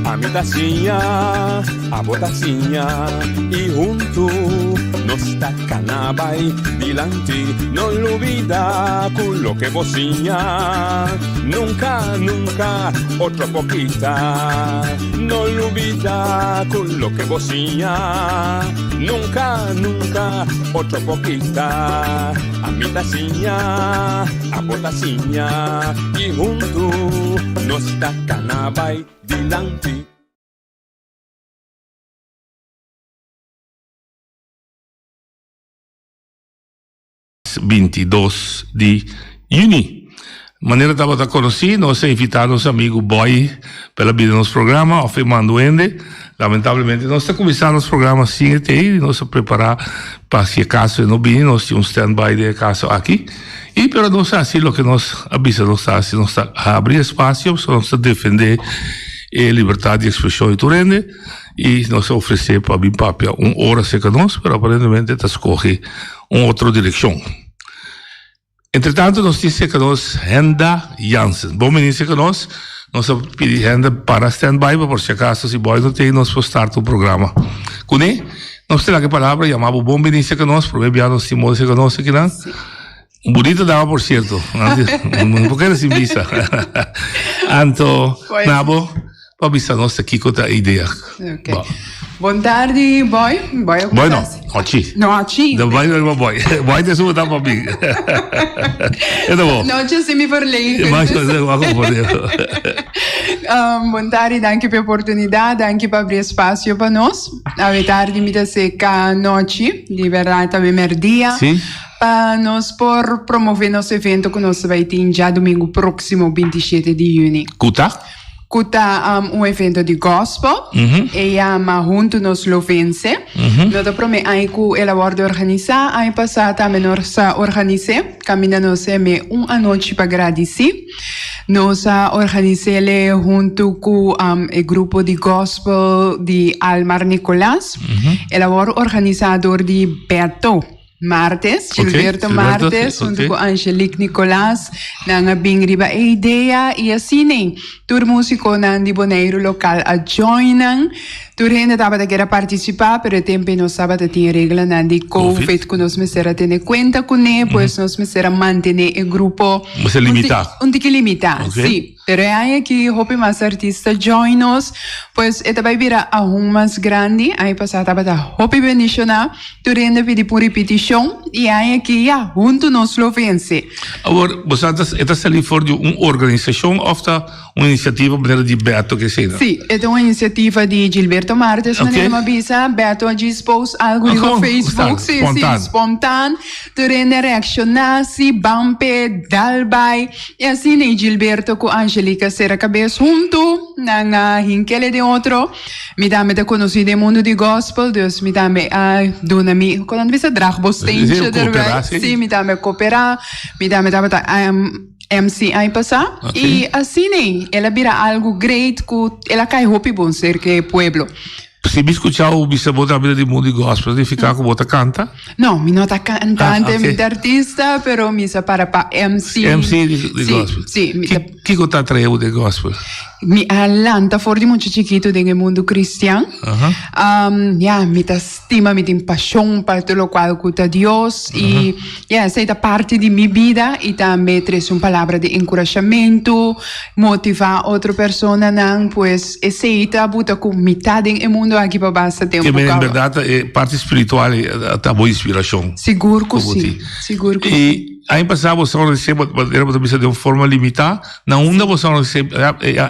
Ami ta siña, abo ta siña i huntu nos ta kana bai dilanti. No lubida ku loke bo siña nunka, nunka otro por kita. No lubida ku loke bo siña nunka, nunka otro por kita. Ami ta siña, abo ta siña i huntu nos ta kana bai dilanti. 22 di juni. Manera tabata konosí, nos a invitá nos amigu Boy pa el a bini nos programa òf e manda un hende. Lamentablemente nos ta kuminsá nos programa sin e tei i nos a prepará pa si akaso e no bini nos tin un standby den e kaso aki. I pero nos a hasi loke nos a bisa nos ta hasi, nos ta habri espasio pasobra nos ta defendé e libertat di ekspreshon di tur hende i nos a ofresé pa bin papia un ora serka nos pero aparentemente ta skohe un otro direkshon. Entretanto nos tin serka nos Henda Jansen. Bon bini serka nos. Nos a pidi Henda para stand by pa por si acaso si boy no tin nos por start un programa kuné. Nos ta laga e palabra yama bo bon bini serka nos. Prome bia nos tin moda serka nos akinan. Un bunita dama por cierto. No por keda sin bisa. Anto nabo. Pa bisa nos ta kiko ta e idea. Ok. Bo. Bon tardi, boy. Boy o Boy no, nochi. Nochi. De boy no boy. Boy te subo pa mi. E ta bo. Nochi si mi verlegen. Mas ko wa ko por Um, bon tardi, danki pa e oportunidad, danki pa abri espacio pa nos. Awe tardi mi ta seca nochi, di berdad ta merdia. Si. Pa nos por promove nos evento ku nos ta bai tin djadumingu proximo 27 di juni. Ku ta? Ku ta un evento di gospel. E yama Huntu Nos Lo Vense. No ta promé aña ku el a wòrdu organisá. Aña pasá tambe nos a organis'é. Kaminda nos heme un anochi pa gradisí. Nos a organis'é huntu ku e grupo di gospel di Almar Nicolas. El a wòrdu organisá dor di Beto. Martes, Gilberto Ok, Gilberto, Martes, sí, hunto ok. ku Angelique Nicolas, nan a bin riba e idea i asina tur musikonan di Boneiru lokal a join nan. Tur hende tabata kier a partisipá, pero e tempu ei nos tabata tin e reglanan di Covid. Covid ku nos mester a tene kuenta kuné, pues nos mester a mantené e grupo Mester un ti- limitá. un tiki limitá, Ok. sí. Pero e aña aki hopi mas artista join nos, pues e ta bai bira aun mas grandi. Aña pasá tabata hopi bendishoná, tur hende pidi pa un ripitishon i e aña aki ya, huntu nos lo vense. Awor, bo sa ta e ta sali for di un organisashon òf ta un inisiativa manera di Beto ke esei nan? Sí, e ta un inisiativa di Gilberto Martes, manera Oké. mi a bisa. Beto a djis post algu riba Oké, Facebook, sí, sí, spontaan. spontaan. Tur hende a reakshoná, sí, ban p'e, dal bai. I asina i Gilberto ku Angelica sera kabes huntu, nan a hinkele den otro. Mi tambe ta konosí den mundu di gospel, dus mi tambe a duna mi, kon nan ta bisa, draag bo steentje erbij. Sí, mi tambe a koperá, mi tambe tabata MC aña pasá. I asina ei, el a bira algu great ku el a kai hopi bon serka e pueblo. Si mi skucha bo bisa bo ta bira di mundu di gospel, significa ku bo ta kanta? No, mi no ta kantante, mi ta artista, pero mi sa para pa MC. MC di gospel. Si, si. Kiko ta atrae bo den gospel? Mi a lanta for di mucha chikitu den e mundu kristian. Ya, mi ta stima, mi tin pashon pa tur lokual ku ta Dios. I ya, esei ta parti di mi bida i tambe trese un palabra di enkurashamentu, motivá otro personanan, pues. Esei ta buta ku mi ta den e mundu aki pa basta tempu Ke men en kaba. bèrdat e parti spiritual ta bo inspirashon. Sigur ku Ku bo si, tin. sigur ku si. I aña pasá bo sa organis'é bo manera bo ta bisa den un forma limitá, na unda bo sa organis'é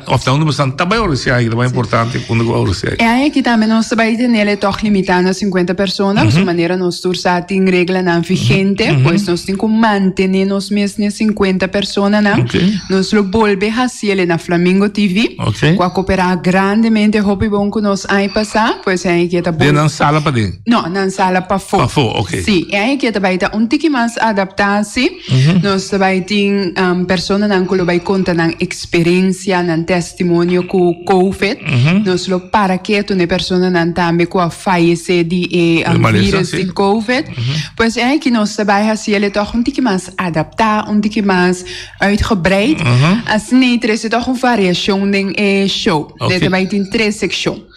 òf na unda bo sa ta bai organis'é aña ki ta mas importante unda ku bo a organis'é E aña aki tambe nos ta bai tenel e tòg limitá na sinkuenta persona, pasobra manera nos tur sa tin reglanan vigente, pues nos tin ku mantené nos mes n'e sinkuenta personanan. Nos lo bolbe hasiel na Flamingo TV. Ok. Cu a coopera grandemente hopi bon cu nos aña pasa, pues e aña aki ta Den nan sala paden? No, nan sala pafó. Pafó, ok. Sí, e aña aki ta bay ta un tiki mas adapta si. aki. Nos ta bai tin personanan ku lo bai konta nan eksperensia, nan testimonio ku Covid. Nos lo para ketu na e personanan tambe ku a fayesé di e virus di Covid. Pues e aki nos ta bai hasi el tòg un tiki mas adaptá, un tiki mas uitgebreid. Asina ei trese tòg un variashon den e show. E ta bai tin tres sekshon.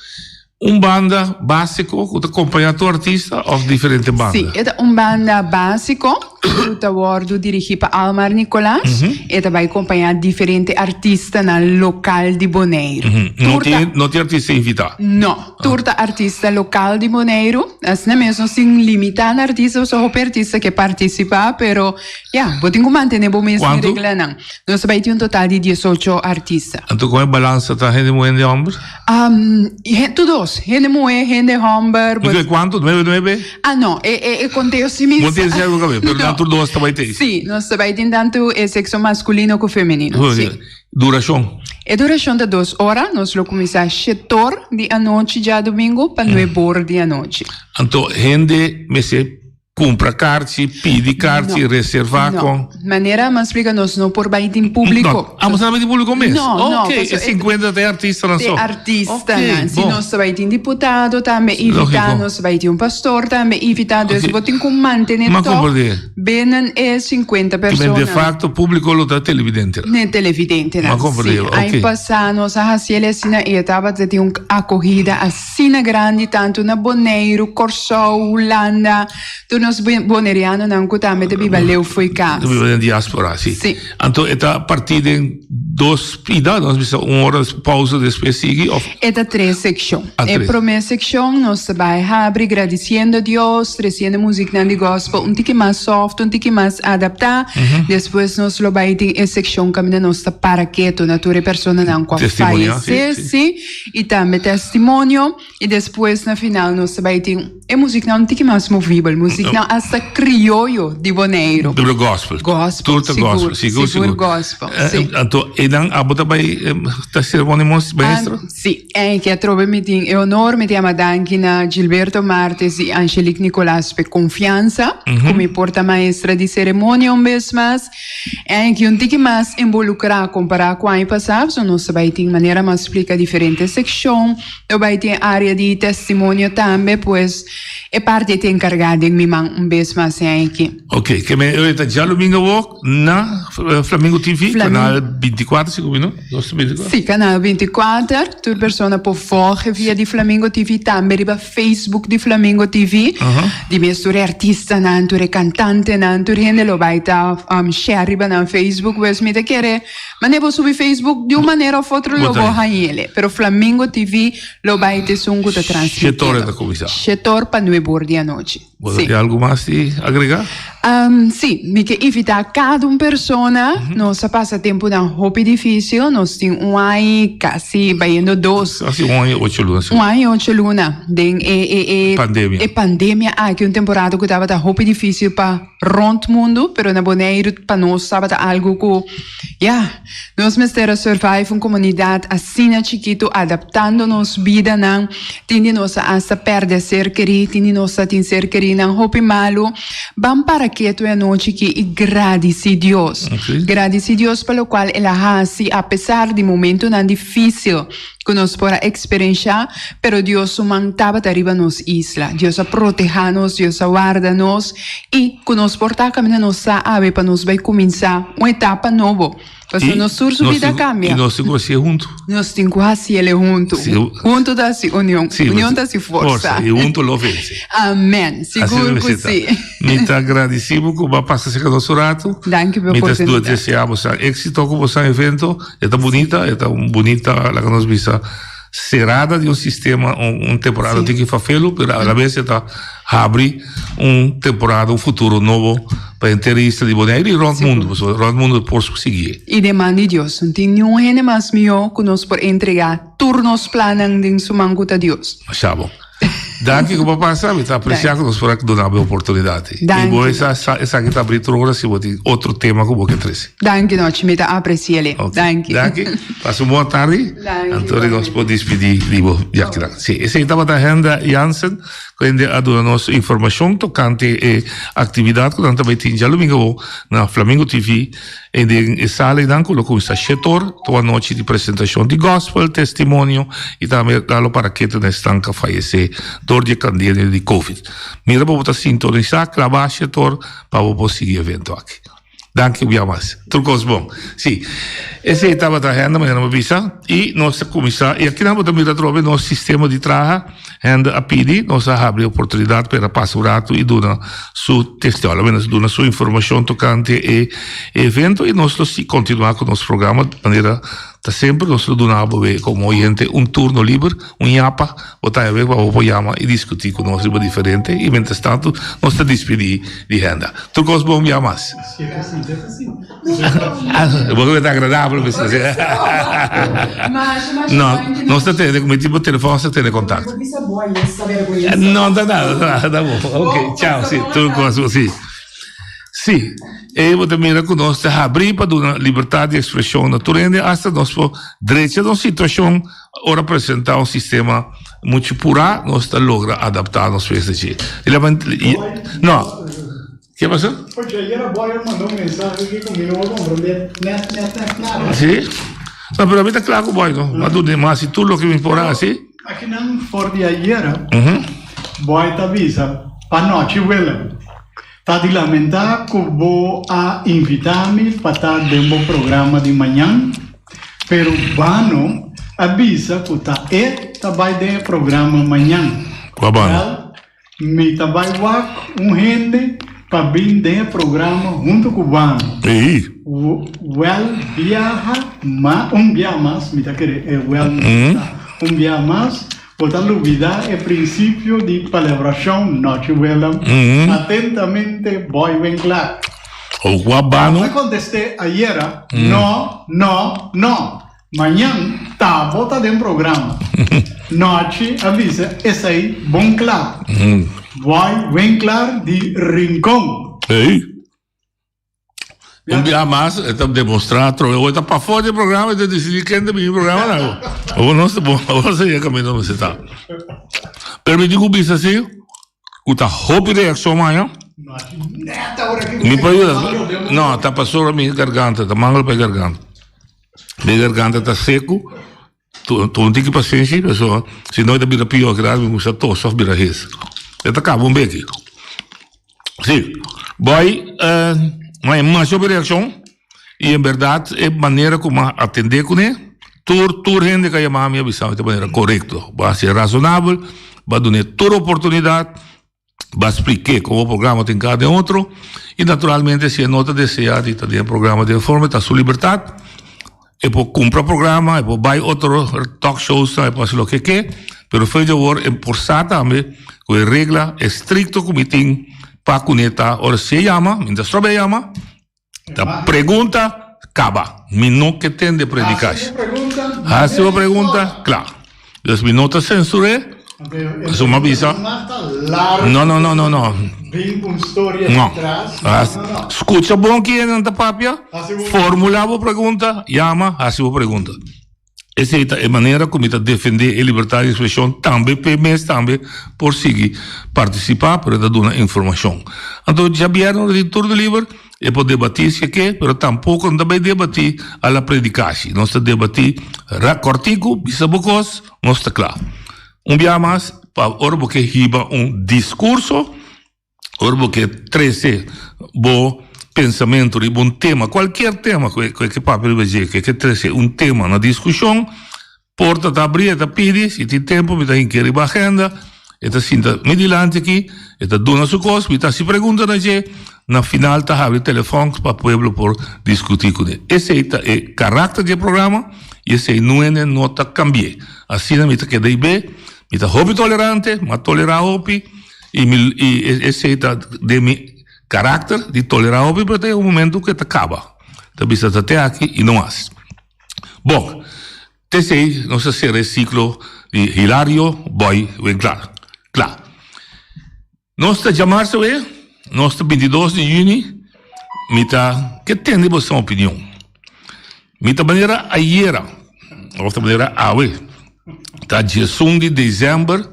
Un banda básiko ku ta kompañá tur artista òf diferente banda? Sí, e ta un banda básiko ku ta wòrdu dirigí pa Almar Nicolaas. E ta bai kompañá diferente artistanan lokal di Boneiru. No tin, no tin artista invitá? No, tur ta artista lokal di Boneiru. Asina mes nos tin limitá na artista, pasobra hopi artista ke partisipá, pero ya, bo tin ku mantené bo mes den reglanan. Nos ta bai tin un total di diesocho artista. Anto kon e balansa ta hende muhé hende hòmber? Tur dos, hende muhé, hende hòmber. Mi kue kuantu? Nuebe nuebe? Ah no, e e e konteo si mi sa. Bo tin sèlfo kabes, pero nan tur dos ta bai tei. Si, nos ta bai tin tantu e sekso maskulino ku femenino, si. Durashon? E durashon ta dos ora, nos lo kuminsá shetor di anochi djadumingu pa nuebor di anochi. Anto hende mester Cumpra karchi, pidi karchi, reserva con. No, manera mi a splica nos no por bay tin publico. No, ah, boso no bay tin publico mes? No, no. Ok, e 50 ta e artistanan so. E artistanan. Si nos ta bay tin diputado tambe invita, nos ta bay tin un pastor tambe invita, dus bo tin cu mantene toch binnen e 50 persona. De facto publico lo ta televidentenan. Ne televidentenan, si. Si, aña pasa nos a haci el asina y e tabata tin un acogida asina. Asina grandi tantu na Boneiru, Kòrsou, Hulanda, tur nos bonerianonan ku tambe ta biba leu fo'i kas. Ta biba den diaspora, si. Si. Anto e ta partí den dos pida, nos bisa un ora pausa despues sigui òf? E ta tres sekshon. Ah, E tres. promé sekshon nos ta bai habri gradisiendo Dios, tresiendo musiknan di gòspel un tiki mas sòft, un tiki mas adaptá. Despues nos lo bai den e sekshon kaminda nos ta para ketu na tur e personanan ku a Testimonia, si, fayesé, si. si. I tambe testimonio, i despues na final nos ta bai tin e musiknan un tiki mas movibel, musiknan hasta krioyo di Boneiru. Dubla gospel. Gospel, Tur ta sigur, gospel, sigur, sigur sigur. gospel, si. Anto einan abo ta bai ta ceremonia maestro? Si, en ke atrobe mi tin e honor, mi ta yama danki na Gilberto Martes i Angelique Nicolaas p'e konfiansa ku mi por ta maestra di ceremonia un bes mas. En ki un tiki mas involukrá kompará ku aña pasá, so nos ta bai tin manera mas splika diferente sekshon, lo bai tin área di testimonio tambe, pues e parti ta enkargá den mi man un bes mas e aña aki. Ok, ke men e ta djalumingu awor na Flamingo TV, kanal bintikuater si ku mi no? Nos ta bintikuater? Si, kanal bintikuater, tur persona por volge via di Flamingo TV, tambe riba Facebook di Flamingo TV. Di mes tur e artistanan, tur e kantantenan, tur hende lo bai ta share riba nan Facebook. Pues mi ta kere manera bo subi Facebook di un manera of otro lo bo hañ'ele. Pero Flamingo TV lo bai ta esun ku ta transmitiendo. Shetor e ta kuminsá. Shetor pa nuebor di anochi. Bo ta tin algu mas di agregá? Sí, mi ke invitá kada un persona. Nos a pasa tempunan hopi difísil. Nos tin un aña i kasi bayendo dos. Kasi un aña i ocho luna, sí. Un aña i ocho luna den e e e Pandemia. e pandemia aki, un temporada ku tabata hopi difísil pa rònt mundu, pero na Boneiru pa nos tabata algu ku, ya, Nos mester a survive un comunidad asina chikito adaptando nos bidanan. Tin di nos a hasta perde ser kerí, tin di nos ta tin ser kerínan hopi malu. Ban para ketu e anochi aki i gradici Dios. Gradici Dios pa locual el a haci apesar di momentonan dificil cu nos por a experiencia, pero Dios su man tabata riba nos isla. Dios a proteha nos, Dios a warda nos y cu nos por ta caminda nos sa awe pa nos bay cuminsa un etapa nobo. Pasobra nos tur su bida a cambia. Y nos tin cu haci'e hunto. Nos tin cu haci'ele hunto. Hunto ta haci union. Union ta haci forsa. Y hunto lo vence. Amen. Sigur cu si. Mi ta gradeci bo cu bo a pasa cerca nos un rato. Danki pa e oportunidad. Mi ta desea bo exito cu bo san evento. E ta bunita, e ta un bunita, laga nos bisa, serada di un sistema, un temporada sí. tiki fafelu, pero a la vez e ta habri un temporada, un futuro nobo pa henter isla di Bonaire y rond mundo, pasobra rond mundo por sigui. Y den man di Dios, no tin niun hende mas mihó ku nos por entregá tur nos plannan den su man ku ta Dios. Masha bon. Danki ku bo a pasa, mi ta apresiá ku nos por a duna bo e oportunidat. Danki. I bo esaki ta abrí tur ora si bo tin otro tema ku bo ke trese. Danki Nochi, mi ta apresi'e. Ok. Danki. Danki. Pasa un bon tardi. Danki. Anto di nos por dispidí di bo yakinan. Sí, esei tabata Henda Jansen ku hende a duna nos informashon tokante e aktividat ku nan ta bai tin djalumingu awor na Flamingo TV. E den e sala einan ku lo kuminsá shete or ta un anochi di presentashon di gòspel, testimonio i tambe nan lo para ketu na esnan ku a fayesé dor di e kandemia di covid. Mira pa bo ta sintonisá klabá shete or pa bo por sigui e evento aki. Danki un bia mas. Tur kos bon. Sí, esei tabata hende manera mi a bisa i nos ta kuminsá i akinan bo ta mira atrobe nos sistema di traha. Hende a pidi, nos a habri oportunidat pa el a pasa un ratu i duna su testimonio, al menos duna su informashon tokante e evento i nos lo si kontinuá ku nos programa manera ta semper nos lo duna bo be komo oyente un turno liber, un yapa bo ta haña be pa bo por yama i diskutí ku nos riba diferente i mientras tanto nos ta dispidí di hende. Tur kos bon bia mas. Bo ta agradabel bisa. No, nos ta tene, mi tipo telefon nos ta tene contacto. No, ta nada, ta bo. Ok, chao, si, tur cos, si. Si, e bo ta mira cu nos ta habri pa duna libertad di expresion na tur hende, hasta nos por drecha nos situacion ora presenta un sistema mucho pura, nos ta logra adapta nos mes na dje. No. Ke pasa? Oye, ayer a boy a manda un mensahe aki ku mi no a komprendé net net net nada. Sí? No, pero mi ta kla ku boy no. Mi a duna mi hasi tur loke mi por hasi. Akinan for di ayera, boy ta bisa, Panochi Willem, ta di lamentá ku bo a invitá mi pa ta den bo programa di mañan, pero Bano a bisa ku ta e ta bai den e programa mañan. Kua Bano? Wel, Mi ta bai wak un hende pa bin den e programa hunto ku Bano. Ei. Wel biaha ma un bia mas, mi ta kere e wel no ta un bia mas, bo ta lubida e prinsipio di palabrashon nochi Willem. Atentamente Boy Winklaar. Oua Bano. Mi a kontest'é ayera, no, no, no. Mañan ta bo ta den programa. Nochi a bisa esei bon kla. Boy Winklaar di Rincon. Ey. Un biaha mas e ta demostra atrobe. Awor e ta pafó di e programa e ta disidí ken ta bini programa nan. Awor nos ta bon, awor sa yega kaminda mester ta. Pero mi tin ku bisa si ku ta hopi reakshon maña. Mi por yuda. No, ta pasobra mi garganta, ta mangel pa e garganta. Mi garganta ta seku, tuma un tiki pasenshi, pasobra si no e ta bira pió, keda mi kuminsá tos òf bira hes. E ta kaba un beki. Sí, boy, ma e masha hopi reakshon i en bèrdat e manera ku mi a atendé kuné, tur tur hende ku a yama mi a bisa mi ta manera korekto. Bo a hasi rasonabel, bo a dun'é tur oportunidat. Bo a splik'é komo programa tin kada den otro i naturalmente si e no ta deseá di ta den e programa den forma ta su libertat. E por kumpra programa, e por bai otro talk showsnan, e por hasi loke e ke, pero fe di awor e por sa tambe ku e regla estrikto ku mi tin pa kuné ta ora si e yama, mi ta stroba e yama, Ta pregunta, kaba. Mi no ke tende predikashi. Hasi bo pregunta, kla. Dus mi no ta sensur'é, pasobra mi a bisa, no, no, no, no, no. No. Skucha bon kier nan ta papia, formulá bo pregunta, yama, hasi bo pregunta. Esei ta e manera ku mi ta defendé e libertat di ekspreshon tambe p'e mes tambe por sigui partisipá pero e ta duna informashon. Anto djabièrnè ora tin turno liber e por debatí si e ke pero tampoko no ta bai debatí a la predikashi. Nos ta debatí ra kòrtiku bisa bo kos nos ta kla. Un biaha mas pa ora bo ke hiba un diskurso. Ora bo ke trese bo pensamentu riba un tema, kualkier tema ku e ke papia riba dje, ku e ke trese un tema na diskushon, porta ta abrí, e ta pidi, si tin tempu mi ta hinke riba agenda, e ta sinta mi dilanti aki, e ta duna su kos, mi ta hasi pregunta na dje, na final ta habri telefòn pa pueblo por diskutí kuné. Esei ta e karakter di e programa i esei nuene no ta kambi'é. Asina mi ta keda i be, mi ta hopi tolerante, mi a tolerá hopi. I mi i esei ta den mi karakter di tolerá hopi, pero ta yega un momento ku e ta kaba. Ta bisa ta te aki i no mas. Bon, t'esei nos a sera e siklo di Hilario Boy Winklaar. Kla. Nos ta djamarsa awe, nos ta bintidos di yüni, mi ta ke tende boso opinion. Mi ta manera ayera, òf ta manera awe, ta diesun di desèmber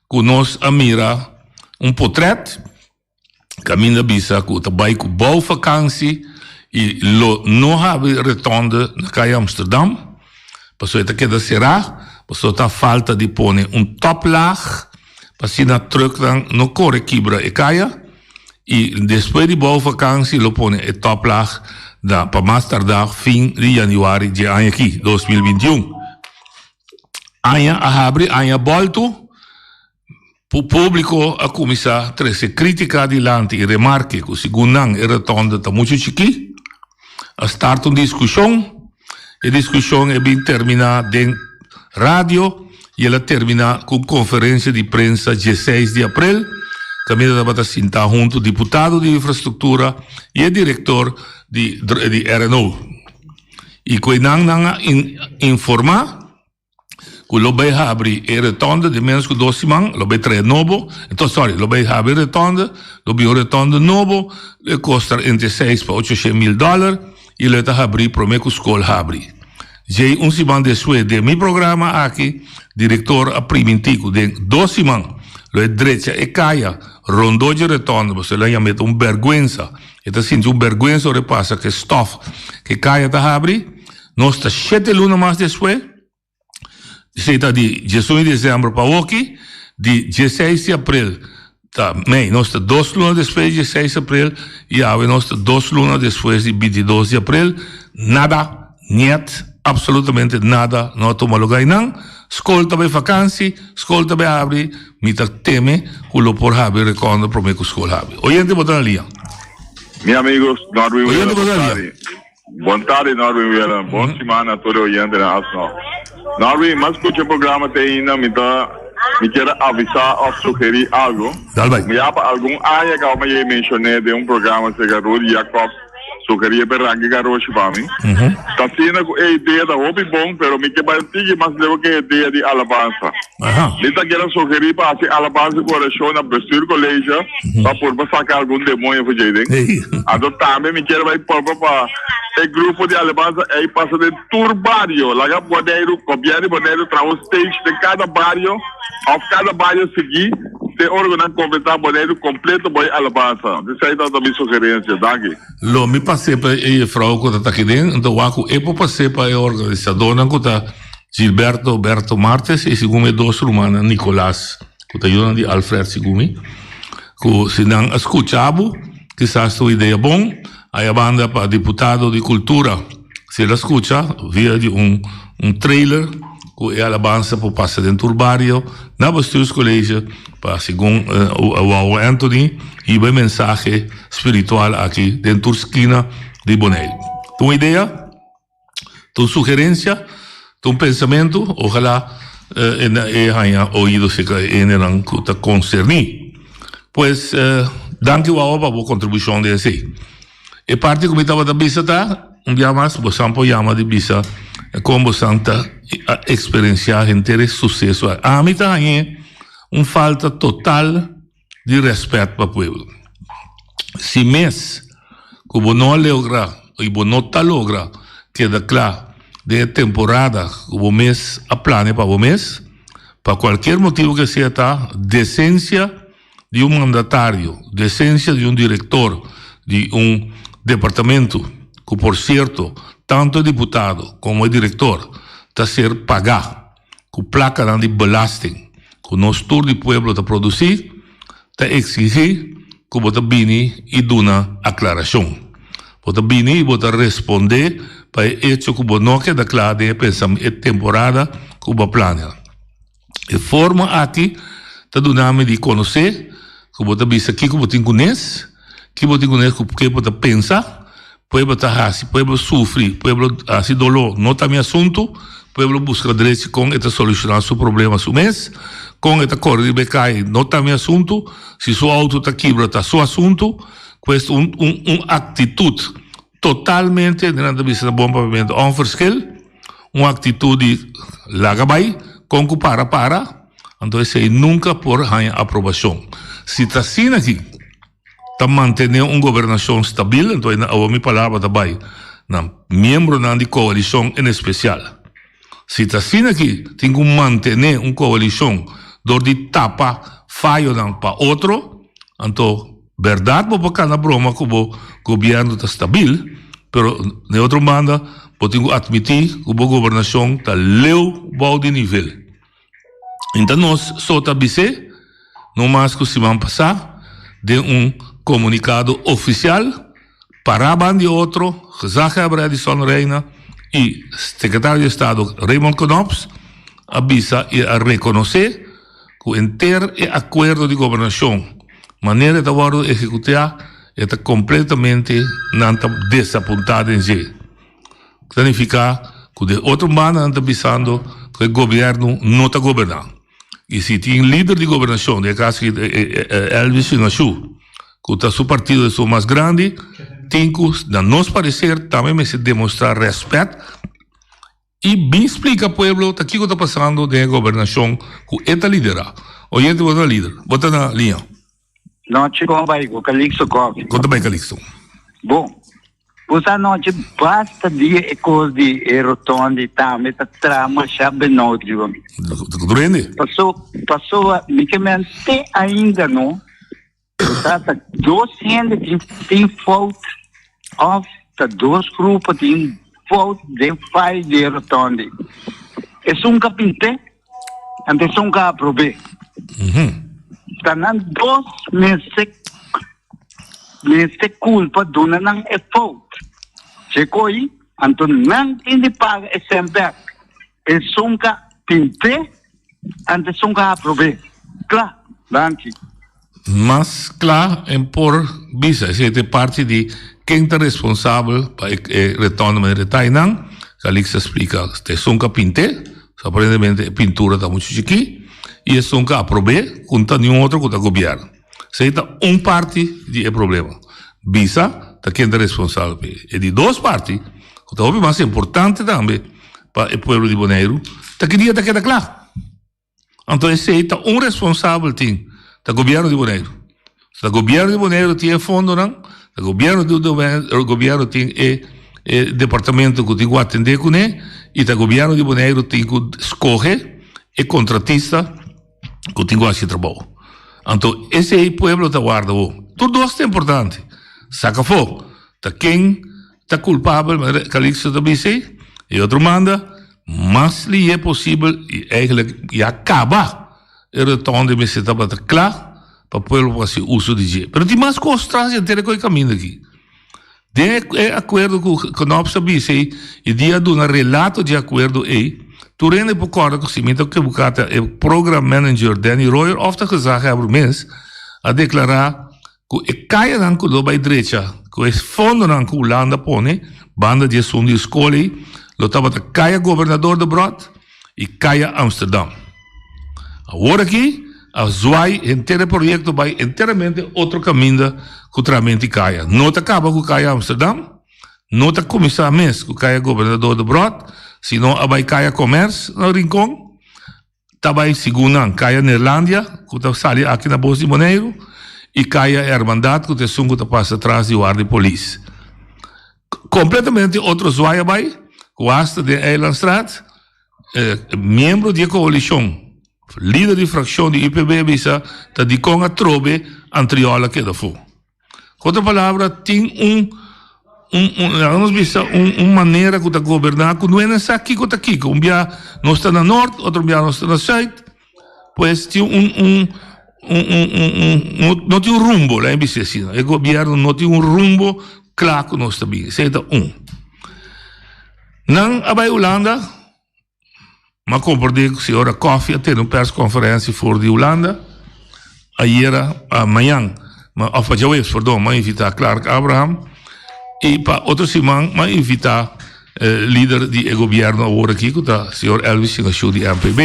ku nos a mira un potrèt kaminda bisa ku ta bai ku bouwvakantie i lo no habri rotonde na Kaya Amsterdam pasobra e ta keda será pasobra ta falta di pone un toplaag pa asina trucknan no kore kibra e kaya i despues di bouwvakantie lo pone e toplaag na pa mas tardá fin di yanüari dje aña aki 2021. Aña a habri aña a bòltu. Públiko a kuminsá trese krítika dilanti i remarke ku segun nan e rotonde ta muchu chikí. A start un diskushon, e diskushon e bin terminá den radio i el a terminá ku un konferensia di prensa dieseis di aprel kaminda tabata sintá huntu diputado di infrastruktura i e direktor di RNO i ku einan nan a informá. Ku lo bai habri e rotonde den menos ku dos siman, lo bai trae nobo, enton sorry, lo bai habri e rotonde, lo bin un rotonde nobo, lo e kosta entre seis pa ocho shen mil dòler i lo e ta habri promé ku skol habri. Djei un siman despues den mi programa aki, direktor a primintí ku den dos siman lo e drecha e kaya rondó dje rotonde, pasobra el a yama e ta un bèrgwensa, e ta sinti un bèrgwensa ora e pasa ku e stòf ku e kaya ta habri. Nos ta shete luna mas despues, esei ta di diesun di desèmber pa awoki, di dieseis di aprel ta mei, nos ta dos luna despues di dieseis di aprel i awe nos ta dos luna despues di bintidos di aprel, nada, niet, absolutamente nada no a tuma luga einan. Skol ta bai fakansi, skol ta bai habri, mi ta teme ku lo por habri rekònde promé ku skol habri. Oyente bo ta na liña. Mi amigos, Norwin Oyente bo ta na liña. Bon tardi Norwin Willem, bon siman na tur e oyentenan asno. Norwin, m'a scucha e programa te ainda, mi ta mi kier a avisa of sugeri algo. Dal bai. Mi ya pa algun aña caba mi a mencion'e den un programa cerca Rudy Jacobs sugeri e pe ranki garoshi pa mi. Ta asina cu e idea ta hopi bon, pero mi ke bai un tiki mas leu ke e idea di alabansa. Mi ta kier a sugeri pa haci alabansa cu oracion na Bestuurcollege pa purba saca algun demoño for djei den. Anto tambe mi kier bai purba pa e grupo di alabansa ei pasa den tur bario. Laga Boneiru, gobierno di Boneiru traha un stage den cada bario of cada bario sigui te ora cu nan completa Boneiru completo bo e alabansa. Esei tabata mi sugerencia. Danki. Lo mi pas'é pa e juffrouw cu ta ta aki den, anto wak cu e por pas'é pa e organisadornan cu ta Gilberto Berto Martes y segun e dos rumannan Nicolas cu ta yunan di Alfred segun mi cu si nan a scucha bo kisas ta un idea bon aya banda pa diputado di cultura si el a scucha via di un un trailer cu e alabansa por pasa den tur bario na bestuurscollege pa segun Wawa Anthony hiba e mensahe spiritual aki den tur skina di Boneiru. Ta un idea? Ta un sugerencia, ta un pensamentu, ojalá e haña oido cerca e hendenan cu ta concerní. Pues, danki Wawa pa bo contribucion den esey. E parti cu mi tabata bisa ta, un bia mas, bosan por yama di bisa con bosan ta a experiencia henter e suceso aki. Ami ta hañ'e un falta total di rèspèt pa pueblo. Si mes ku bo no a logra i bo no ta logra keda kla den e temporada ku bo mes a plania pa bo mes, pa kualkier motibu ke sea ta, desensia di un mandatario, desensia di un direktor di un departamento, ku por sierto tantu e diputado komo e direktor ta ser pagá ku plakanan di belasting ku nos tur di pueblo ta produsí, ta eksigí ku bo ta bini i duna aklarashon. Bo ta bini i bo ta respondé pa e echo ku bo no a keda kla den e pensam e temporada ku bo a plania. E forma aki ta duna mi di konosé ku bo ta bisa kiko bo tin kunes, ki bo tin kunes ku ke bo ta pensa, Pueblo ta hasi pueblo sufri, pueblo hasi doló no ta mi asuntu, pueblo buska drechi kon e ta solushoná su problema su mes, kon e ta kore riba e kai no ta mi asuntu, si su outo ta kibra ta su asuntu, pues un un un aktitut totalmente nan ta bisa na bon papiamentu onverschil, un aktitut di laga bai, kon ku para para. Anto esei nunka por haña aprobashon. Si ta asina aki, ta mantené un gobernashon stabil, anto awor mi palabra ta bai na miembronan di koalishon en espesial. Si ta asina aki, tin ku mantené un koalishon dor di tapa fayonan pa otro, anto bèrdat bo por kana broma ku bo gobièrnu ta stabil, pero na e otro banda bo tin ku atmití ku bo gobernashon ta leu bou di nivel. Inta nos so ta bis'é, no mas ku siman pasá, den un komunikado ofisial, pará ban di otro, Gezaghebber Edison Rijna i Sekretario di Estado Raymond Knops a bisa i a rekonosé ku henter e akuerdo di gobernashon manera e ta wòrdu ehekutá e ta kompletamente nan ta desapuntá den dje. Ta nifiká ku den otro banda nan ta bisando ku e gobièrnu no ta goberná. I si tin lider di gobernashon, den e kaso aki Elvis Finashu, ku ta su partido esun mas grandi, tin ku na nos pareser tambe mester demostrá rèspèt i bin splika pueblo ta kiko ta pasando den e gobernashon ku e ta liderá. Oyente bo ta lider, bo ta na liña. Nochi kon bai ku Calixto Koffie. Kon ta bai Calixto? Bon. Bo sa nochi basta dia e kos di e rotondi tambe ta traha masha benout riba mi. Duende? Paso, pasobra mi ke men te ainda no, bo sa ta dos hende tin tin fout of ta dos grupo tin fout den file di e rotondi. Esun ka pint'é Anto esun ka aprob'é. Ta nan dos mester mester kulpa duna nan e fout. Dje koi, anto nan tin di paga e sèn bèk. Esun ka pint'é, anto esun ka aprob'é. Kla. Danki. Mas kla en por bisa esei ta e parti di ken ta responsabel pa e retorno manera e ta einan. Calix a splika ta esun ku a pint'é, so aparentemente e pintura ta muchu chikí, i esun ku a aprob'é ku no ta niun otro ku ta gobièrnu. Esei ta un parti di e problema. Bisa ta ken ta responsabel p'e. E di dos parti, ku ta hopi mas importante tambe pa e pueblo di Boneiru, ta ki dia ta keda kla. Anto esei ta un responsabel tin, ta gobierno di Boneiru. Ta gobierno di Boneiru tin e fondonan, ta gobierno di gobierno tin e e departamento ku tin ku atendé kuné i ta gobierno di Boneiru tin ku skohe e kontratista ku tin ku hasi e trabou. Anto esei pueblo ta warda bo. Tur dos ta importante. Saka afó ta ken ta kulpabel, manera Calixto ta bisa ei, e otro manda mas lihé posibel i eigenlijk ya kaba e rotonde mester tabata kla pa pueblo por hasi uso di dje. Pero tin mas kos tras di henter e koe kaminda aki. Den e akuerdo ku Knops a bisa ei i dia a duna relato di e akuerdo ei, tur hende por kòrda ku si mi ta ekiboká ta e program manager Danny Royer òf ta gezaghebber mes a deklará Ku e kayanan ku lo bai drecha ku e fondonan ku Hulanda pone banda di esun di e skol ei lo tabata Kaya Gobernador Debrot i Kaya Amsterdam. Awor aki a zwaai henter e proyekto bai enteramente otro kaminda ku tramenti kaya. No ta kaba ku Kaya Amsterdam, no ta kuminsá mes ku Kaya Gobernador Debrot, sino a bai Kaya Commerce na Rincon. Ta bai segun nan Kaya Neerlandia ku ta sali aki na Bos di Boneiru i Kaya Hermandad ku ta esun ku ta pasa tras di warda di polis. Kompletamente otro zwaai a bai ku hasta den Eilandstraat miembro di e koalishon, lider di frakshon di UPB a bisa ta dikon atrobe Antriol a keda afó. Ku otro palabra, tin un, un, un, laga nos bisa, un, un manera ku ta goberná ku no e sa kiko ta kiko. Un bia nos ta na nort, otro bia nos ta na sùit. Pues tin un, un, un, un, un, un, un, no tin un rumbo, laga mi bisa asina. E gobièrnu no tin un rumbo kla ku nos ta bin. Esei ta un. Nan a bai Hulanda. M'a komprendé ku señora Coffie a tene un perskonferensia for di Hulanda ayera, mañan, òf pa djaweps, perdon, m'a invitá Clark Abraham i pa otro siman m'a invitá lider di e gobièrnu awor aki ku ta señor Elvis Singashú di MPB.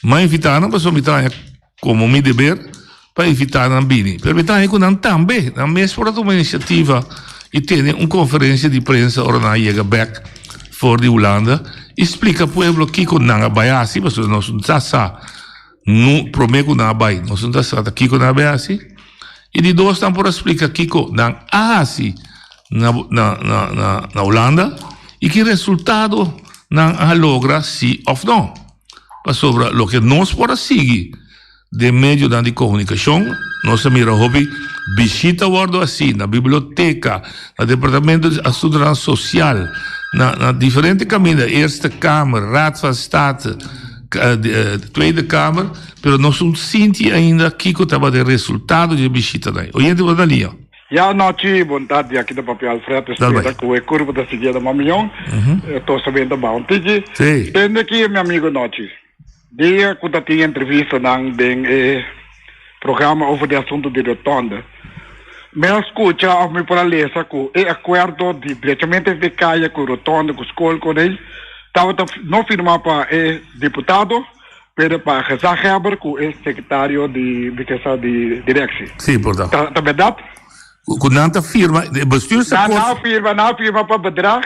M'a invitá nan pasobra mi ta haña Komo mi deber pa invitá nan bini. Pero mi ta haña ku nan tambe, nan mes por a tuma inisiativa i tene un konferensia di prensa ora nan a yega bèk for di Hulanda i splika pueblo kiko nan a bai hasi, pasobra nos no ta sa. No promé ku nan a bai nos no ta sa ta kiko nan a bai hasi. I di dos nan por a splika kiko nan a hasi na na na na Hulanda i ki resultado nan a logra si òf no. Pasobra loke nos por a sigui den medionan di komunikashon nos a mira hopi bishita wòrdu hasi na biblioteka, na departamento di asuntunan sosial, na na diferente kaminda, Eerste Kamer, Raad van State, Tweede Kamer, pero nos no sinti ainda kiko tabata e resultado di e bishitanan. Oyente bo ta na liña. Ya anochi, bon tardi, aki ta papia Alfred, espera cu e curva ta siguiendo mas miyon, tosamente ba un tiki. Tende aki mi amigo nochi, dia cu ta tin entrevistanan den e programa over di asunto di rotonde, mi a scucha of mi por a lesa cu e acuerdo di drechamente di caya cu rotonde cu scol cu rey tabata no firma pa e diputado, pero pa gezaghebber cu e secretario di di kesa di directie. Sí, por ta. Ta ta berdad? Cu nan ta firma, e bestuursakkoord. Nan a firma, nan a firma pa bedrag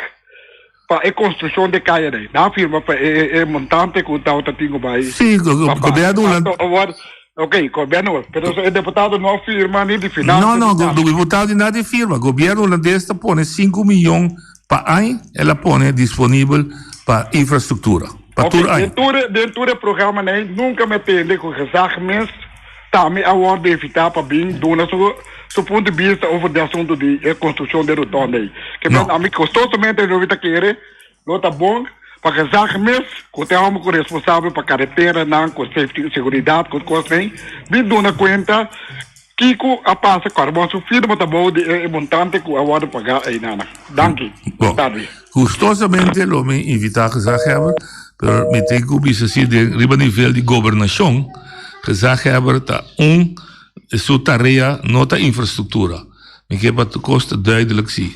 pa e construccion di caya dei. Nan a firma pa e e montante cu tabata tin cu bay. Sí, gobierno hulandes. Ok, gobierno, pero e deputado no a firma ni di finanzas. No, no, deputado di nada firma. Gobierno hulandes ta pone sinku miyon pa añ, el a pone disponibel pa infrastruktura, pa tur añ. Den tur e programanan ei nunka mi a tende ku gezag mes tambe a wòrdu invitá pa bin duna su su punto di bista over di asuntu di e konstrukshon di e rotonda ei. Ke men ami gustosamente lo ta kere lo ta bon pa gezag mes ku ta e hòmber ku responsabel pa kareteranan ku safety seguridat ku kosnan ei bin duna kuenta Kiko a pasa ku Arbon su firma ta bou di e montante ku a wòrdu pagá einanan? Danki. Bon, Tardi. gustosamente lo mi invitá gezaghebber, pero mi tin ku bisa si den riba nivel di gobernashon, gezaghebber ta un, su tarea no ta infrastruktura. Mi ke pa tur kos ta duidelijk si.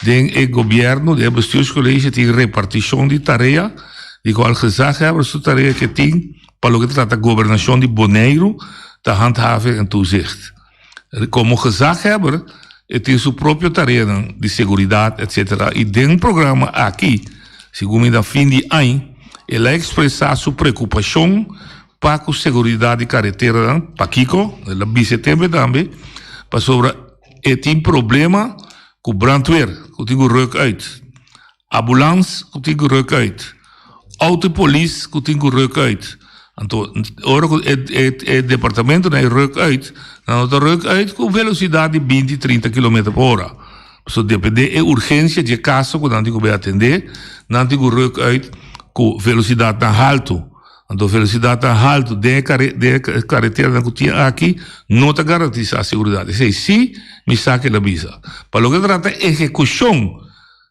Den e gobièrnu, den e bestuurscollege tin repartishon di tarea, di kual gezaghebber su tarea ke tin, Pa loke ta trata gobernashon di Boneiru ta handhaving en toezicht. Komo gezaghebber e tin su propio tareanan di seguridat etc. I den programa aki, segun mi na fin di añ, el a ekspresá su preokupashon pa ku seguridat di kareteranan. Pakiko? El a bisa e tempe tambe pasobra e tin problema ku brandweer ku tin ku ruk uit. Ambulans ku tin ku ruk uit. Auto polis ku tin ku ruk uit. Anto ora ku e e e departamentonan e ruk uit, nan no ta ruk uit ku velosidat di binti, trinta kilometer pa ora. Pasobra depende e urgensia dje kaso ku nan tin ku bai atendé, nan tin ku ruk uit ku velosidatnan haltu. Anto velosidatnan haltu den e kare den e kareteranan ku tin aki no ta garantisá seguridat. Esei sí mi sa ke el a bisa. Pa loke ta trata ehekushon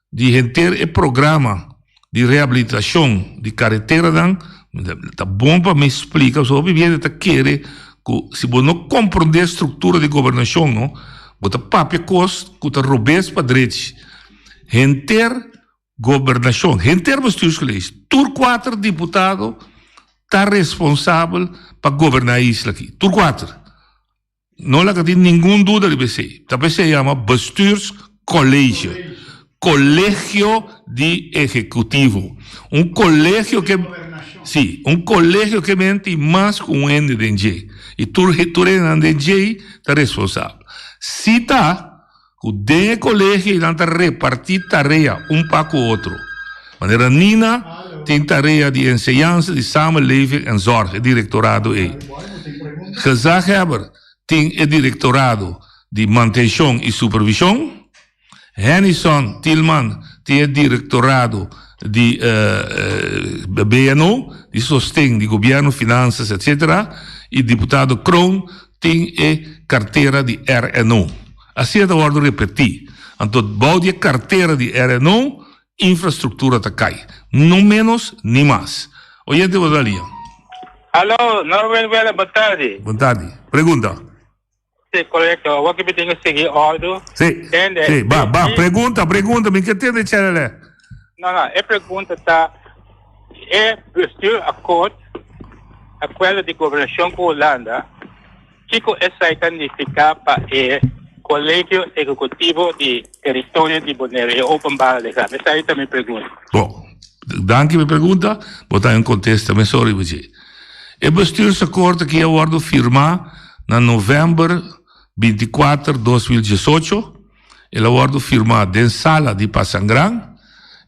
Di henter e programa di rehabilitacion di careteranan, ta bon pa mi splica, pasobra hopi biende ta kere cu si bo no comprende structura di gobernacion no, bo ta papia cos cu ta robes pa drechi. Henter gobernacion, henter bestuurscollege, tur cuater diputado ta responsabel pa goberna e isla aki, tur cuater. No laga tin ningun duda riba esei. Ta p'esei yama Bestuurscollege, Colegio di Ehecutivo. Un colegio ke, si, un colegio ke men tin mas ku un hende den dje. I tur tur hendenan den djei ta responsabel. Si ta Ku den e kolegio i nan ta repartí tarea un pa ku otro. Manera Nina tin tarea di enseñansa di samenleving en zorg, e direktorado ei. Gezaghebber tin e direktorado di mantenshon i supervishon. Hennyson Thielman tin e direktorado di BNO, di sosten di gobièrnu, finansas, etcetera. I diputado Kroon tin e kartera di RNO. Asina ta wòrdu repetí. Anto bou di e kartera di RNO, infrastruktura ta kai. No ménos ni mas. Oyente bo ta lia. Alo, Norwin Welle, bon tardi. Bon tardi. Pregunta. Si, korekto. Awor ki mi tin ku sigui òrdu. Si, Tende. si. Ba, ba. Pregunta, pregunta. Mi ke tende chelele. No, no. E pregunta ta, e bestuursakkoord, akuerdo di gobernashon ku Hulanda, Kiko esei ta nifiká pa e Kolegio Ehekutivo di Teritorio di Boneiru, e openbare lichaam? Esei ta mi pregunta. Bon, danki pa e pregunta. Bo ta un kontesta mesora riba dje. E bestuursakkoord aki a wòrdu firmá na novèmber 24, 2018. El a wòrdu firmá den sala di Pasangran.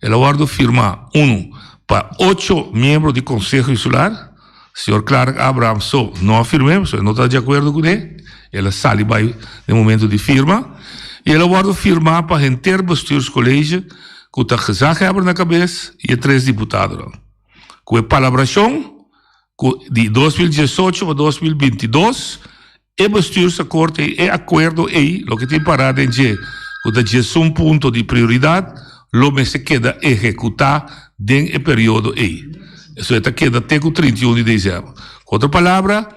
El a wòrdu firmá unu pa ocho miembro di Konseho Insular. Señor Clark Abraham so no a firm'é, pasobra e no ta di akuerdo kuné. El a sali bai den momento di firma. I el a wòrdu firmá pa henter Bestuurscollege ku ta gezaghebber na kabes i e tres diputadonan. Ku e palabrashon ku di 2018 pa 2022 E bestuursakkoord ei, e akuerdo ei, loke tin pará den dje ku ta 11 punto di prioridat, lo mester keda ehekutá den e periodo ei. Eso e ta keda te ku 31 di desèmber. Ku otro palabra,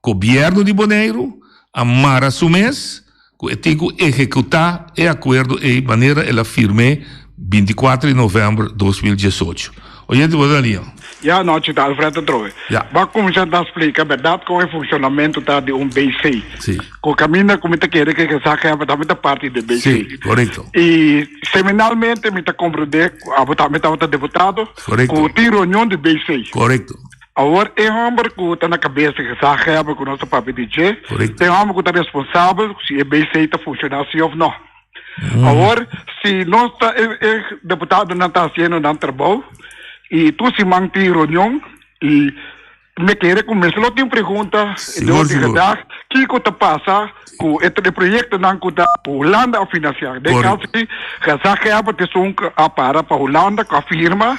gobièrnu di Boneiru a mara su mes ku e tin ku ehekutá e akuerdo ei manera el a firm'é 24 di novèmber 2018. Oyente bo ta lia. Ya anochi ta Alfred atrobe. Ya. Bo a kuminsá ta splika bèrdat kon e funshonamentu ta di un BC. Si. Ku kaminda ku mi ta kere ku e gezaghebber tambe ta parti di BC. Si, korekto. I seminalmente mi ta komprendé ku abo tambe tabata deputado. Korekto. Ku tin reunion di BC. Korekto. Awor e hòmber ku ta na kabes di gezaghebber ku nos ta papia di dje, Korekto. ta e hòmber ku ta responsabel si e BC ta funshoná si òf nò. Awor, si nos ta e e deputadonan ta hasiendo nan trabou i tur siman tin reunion i mi kere ku mester lo tin pregunta Sigur, den sigur. gedag kiko ta pasa ku e e proyektonan ku ta ku Hulanda a finansiá. Den Korekto. kaso aki gezaghebber ta esun ku a para pa Hulanda ku a firma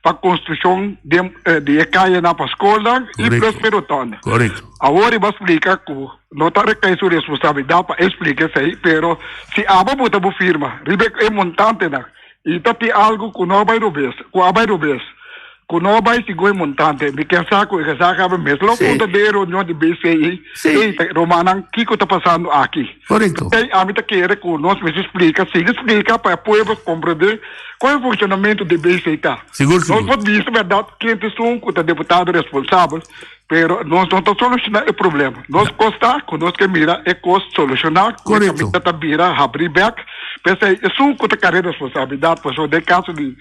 pa konstrukshon den di e kayenan pa skolnan i Korekto. plus pa e rotonda. Korekto. Awor i bo a splika ku No ta rekai su responsabilidat pa e splika esei, pero si abo bo ta bo firma riba e montantenan i ta tin algu ku no a bai robes, ku a bai robes, ku no a bai segun e montante, mi kier sa ku e gezaghebber mes lo punta den e reunion di BCI, Ey, rumannan, kiko ta pasando aki? Korekto. P'esei ami ta kere ku nos mester splika, sigui splika pa e pueblo komprendé kon e funshonamentu di BCI ta. Sigur, sigur. Nos por bisa bèrdat ken ta esun ku ta deputado responsabel. Pero nos no ta soluciona e problema. Nos cos ta cu nos ke mira e cos soluciona cu e caminda ta bira habri bek. P'esey esun cu ta carga responsabilidad pasobra den caso di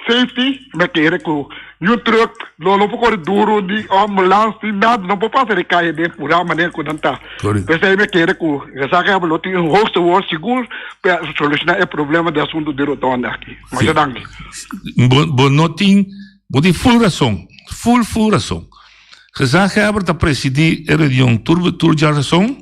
safety mi a kere cu niun truck lo no por core duro ni ambulance ni nada no por pasa den caye den pura manera cu nan ta. P'esey mi a kere cu Gezaghebber lo tin un hoogste woord sigur pa soluciona e problema di asunto di rotonde aki. Masha danki. Bo no tin Bo tin ful rason, ful ful rason. Gezaghebber ta presidí e reunion tur tur djarason,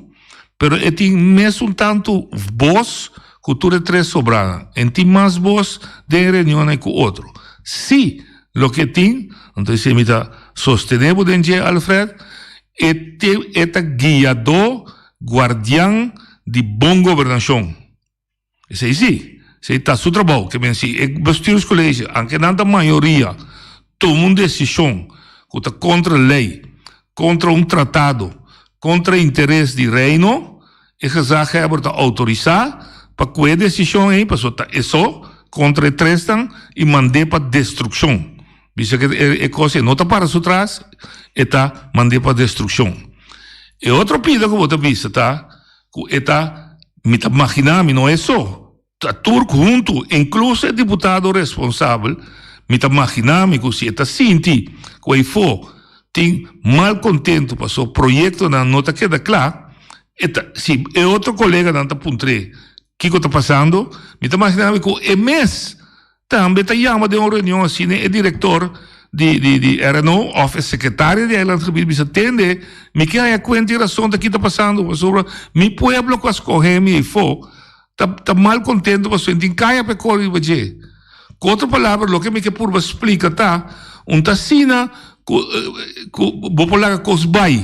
pero e tin mesun tantu bos ku tur e tres sobranan. En tin mas bos den e reunionnan ku otro. Si loke e tin, anto esei mi ta sostené bo den dje, Alfred, e te e ta guiadó, guardian di bon gobernashon. Esei sí, esei ta su trabou. Ke men si e bestuurscollege, anke nan ta mayoria, tuma un desishon ku ta kontra lei, kontra un tratado, kontra interes di Reino, e gezaghebber ta outorisá pa ku e desishon ei, pasobra ta e so kontra e tresnan i mand'é pa destrukshon. Bisa ku e kos ei no ta para su tras, e ta mand'é pa destrukshon. E otro pida ku bo ta bisa ta Ku e ta, mi ta maginá mi no e so, ta tur huntu, inkluso e diputado responsabel, mi ta maginá mi ku si e ta sinti ku eifó tin malkontentu paso proyektonan no ta keda kla, e ta, si e otro koleganan ta puntr'é kiko ta pasando, mi ta maginá mi ku e mes Tambe ta yama den un reunion asina e director di di di RNO of e secretario di Eilandgebied bisa tende mi ke haña cuenta y razon ta ki ta pasando pasobra mi pueblo cu a scoge mi eyfo ta ta mal contento pasobra tin caya pa e core riba dje. Cu otro palabra loke mi ke purba splica ta un ta asina cu cu bo por laga cos bay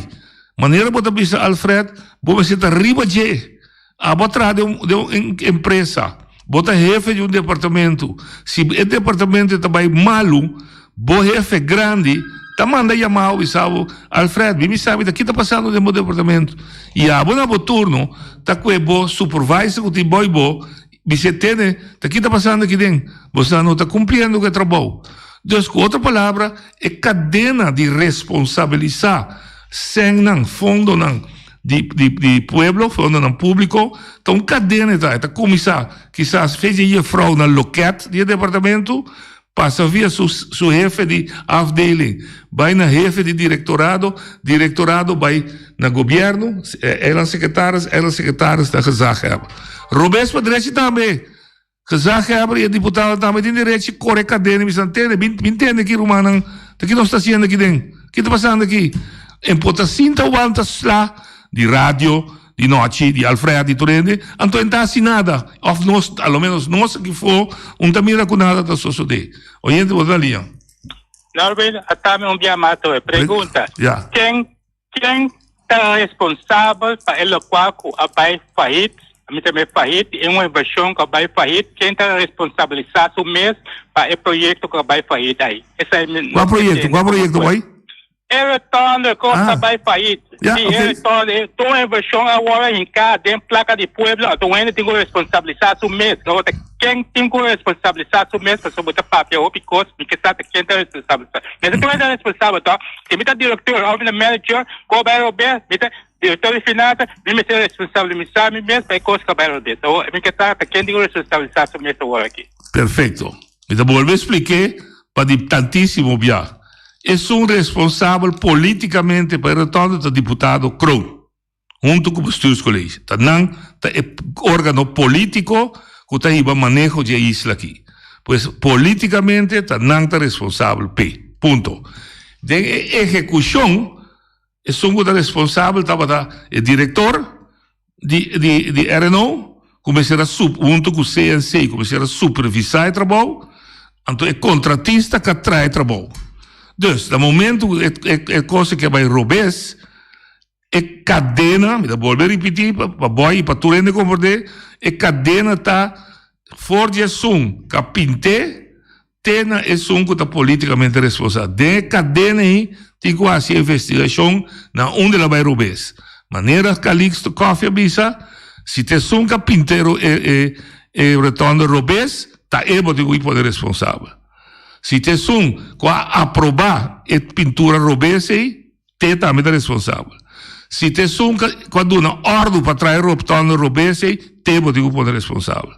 manera bo ta bisa Alfred bo mester ta riba dje. Abo a traha den un den un empresa, bo ta hefe di un departamento, si e departamento ta bai malu, bo hefe grandi ta manda yama bo bisa bo, Alfred, mi mi sabi ta ki ta pasando den bo departamento. I abo na bo turno ta kue bo supervisor ku tin boi bo, bis'é tene, ta ki ta pasando aki den? Bo sa no ta kumpliendo ku e trabou. Dus ku otro palabra, e kadena di responsabilisá sènnan, fondonan, di di di pueblo, fondonan públiko, ta un kadena e ta. E ta kuminsá kisas fecha e jefrou na loket di e departamento. Pasa via su su hefe di afdeling, bai na hefe di direktorado, direktorado bai na gobièrnu, eilandsecretaris, eilandsecretaris na gezaghebber. Robes pa drechi tambe. Gezaghebber i e diputado tambe tin derechi kore kadena i bisa nan tende, bin bin tende aki rumannan, ta ki nos ta hasiendo aki den? Ki ta pasando aki? En por ta sinta wanta sla di radio di nochi di Alfred di tur hende, anto en ta hasi nada, of nos, a lo menos nos aki fo, un ta mira ku nada ta sosode. Oyente bo ta lia. Norwin, ata mi un bia mas awe. Pregunta, Ya. Ken Ken ta responsabel pa e lokual ku a bai fahit? Mi ta mira fahit i un invershon ku a bai fahit. Ken ta responsabilisá su mes pa e proyekto ku a bai fahit ai? Esei mi no Kua proyekto? tende Kua komo proyekto fue. bai? E rotonde ku Ah. ta bai fahit. Ya, Si ok. e rotonde, tur un invershon a wòrdu hinká den plaka di pueblo, anto un hende tin ku responsabilisá su mes. No ta Ken tin ku responsabilisá su mes pasobra bo ta papia hopi kos, mi ke sa ta ken ta responsabilisá. Mester tur hende ta responsabel to. Si mi ta direktor òf mi ta manager ku a bai robes, mi ta direktor di finansa, mi mester responsabilisá mi mes pa e kos ku a bai robes. Awor mi ke sa ta ken tin ku responsabilisá su mes awor aki. Perfekto. Mi ta bolbe splik'é pa di tantísimo bia. Esun responsabel polítikamente pa e rotonde ta diputado Kroon. Huntu ku Bestuurscollege. Ta nan ta e organo politico ku ta hiba maneho di e isla aki. Pues politicamente ta nan ta responsabel p'e. Punto. Den e ehekushon esun ku ta responsabel tabata e direktor di di di RNO ku mester a sup huntu ku CNC ku mester a supervisá e trabou, anto e kontratista ku a traha e trabou. Dus na momento ku e e kos aki a bai robes, E kadena, mi ta bolbe ripití pa pa boy i pa tur hende komprendé, e kadena ta for di esun ku a pint'é te na esun ku ta polítikamente responsabel. Den e kadena ei tin ku hasi investigashon na unda el a bai robes. Manera Calixto Coffie a bisa, si ta esun ku a pint'é e e e rotonde robes, ta e bo tin ku pone responsabel. Si ta esun ku a aprobá e pintura robes ei, Te tambe ta responsabel. Si ta esun ku a duna òrdu pa traha e roptònde robes ei, te bo tin ku pone responsabel.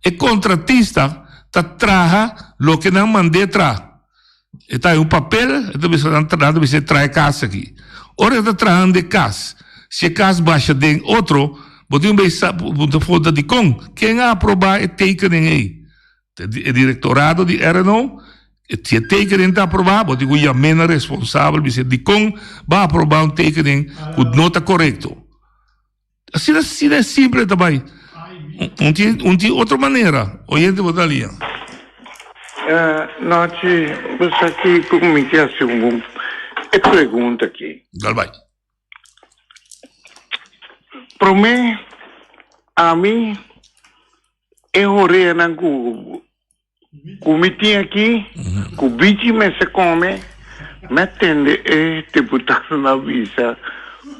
E kontratista ta traha loke nan mand'é traha. E ta haña un papel, e ta bisa nan nan ta bisa e traha e kas aki. Ora e ta trahando e kas, si e kas basha den otro, bo tin un bei sa bo ta puntra dikon? Ken a aprobá e tekening ei? E direktorado di RNO, si e tekening ta aprobá, bo tin ku yam'é na responsabel bisa dikon bo a aprobá un tekening ku no ta korekto. Asina asina e simpel ta bai. Un tin un tin otro manera. Oyente bo ta lia. Nochi, bo sa kiko mi ke hasi un e pregunta aki. Dal bai. Promé, ami E horeanan ku ku mi tin aki, ku bichi mester kome, mi a tende e diputadonan bisa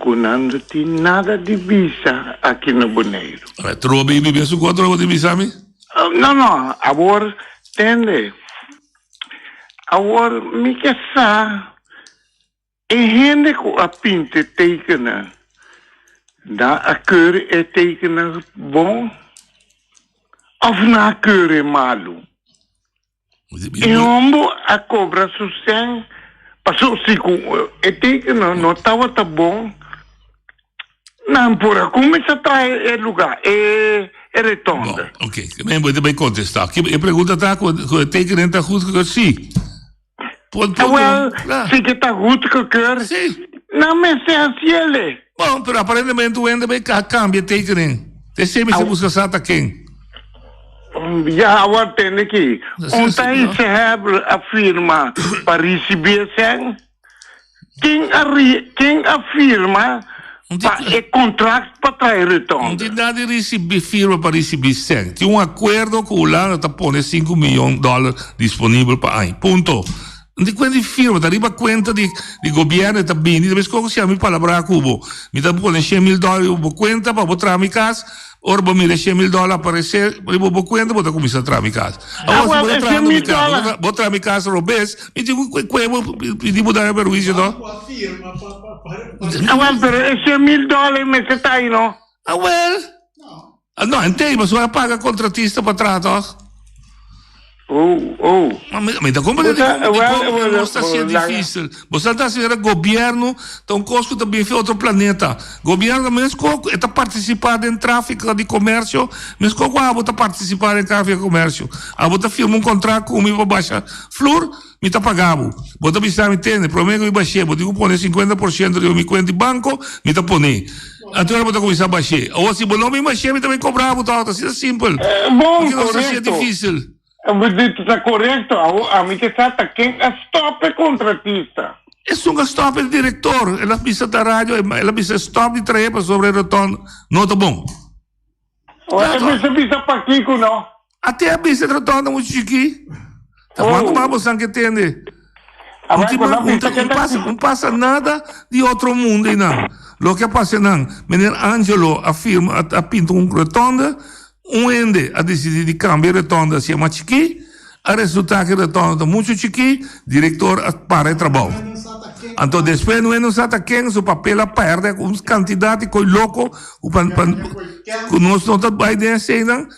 ku nan no tin nada di bisa aki na Boneiru. Troa bibi mesun ku otro bo tin bisa mi? No, no, awor tende. Awor mi ke sa E hende ku a pinta e tekennan, nan a keur e tekennan bon òf nan a keur e malu? E hòmber a kobra su sèn pasobra si ku e tekennan no tabata bon, nan por a kuminsá traha e lugá, e retònde. Bon, oké. Mi bo ta bai kontestá. E pregunta ta ku e tekening ta goed gekeurd? Sí. Awel, si ke ta goedgekeurd, nan mester hasiele. Bon, pero aparentemente un hende bay cambia tekening. Esey mester busca sa ta ken. Ya, awor tende aki. Un ta hise hebr a firma pa ricibi e cen? Ken a ken a firma pa e contract pa trae rotonde? No tin nada di ricibi firma pa ricibi cen. Tin un acuerdo cu Hulanda ta pone sinku miyon dollar disponibel pa aña. Punto. No tin cuenta di firma, ta riba cuenta di di gobierno e ta bini. Ta mesco si ami palabra cu bo, mi ta pone shen mil dollar riba bo cuenta pa bo traha mi cas. Ora bo mira e shen mil dòler aparesé riba bo kuenta, bo ta kuminsá traha mi kas. Awor, si bo ta trahando mi kas, bo traha mi kas robes, mi tin ku kue bo pidi bo daño perhuisio to. Awel, pero e shen mil dòler mester ta ahi, no? Awel, no, entei, pasobra a paga kontratista pa traha tòg. Oh, oh. Ma mi, mi ta comprende di con, di con nos ta haciendo difícil. Bo sa ta haciendo gobierno ta un cos cu ta bin fi otro planeta. Gobierno mesco e ta participa den trafico di comercio, mesco cu abo ta participa den trafico di comercio. Abo ta firma un contract cu mi pa basha flur, mi ta paga bo. Bo ta bisa mi tende, prome cu mi bashe, bo tin cu pone 50% riba mi cuenta di banco, mi ta pone. Anto ora bo ta cuminsa bashe. Awor si bo no bin bashe, mi ta bin cobra bo toch, asina simpel. Bon, Porque nos ta hacié correcto. difícil. Bo di ta correcto. Awor ami ke sa ta ken a stop e contratista. Esun a stop e director. El a bisa ta radio, el a bisa stop di trahe pasobra e rotonda no ta bon. E mester bisa pakiko no. Ate a bisa e rotonda muchu chikí. Ta cuanto mas bosan ke tende. Un pasa nada di otro mundo einan. Loke a pasa einan, meneer Angelo a firma, a pinta un rotonda, un hende a disidí di kambia e rotonda hacia mas chikí, A resultá ku e retorno ta muchu chikí, direktor a para e trabou. Anto despues no e no sa ta ken su papel a pèrdè ku un kantidat di koi loko ku pa pa ku nos no ta bai den eseinan.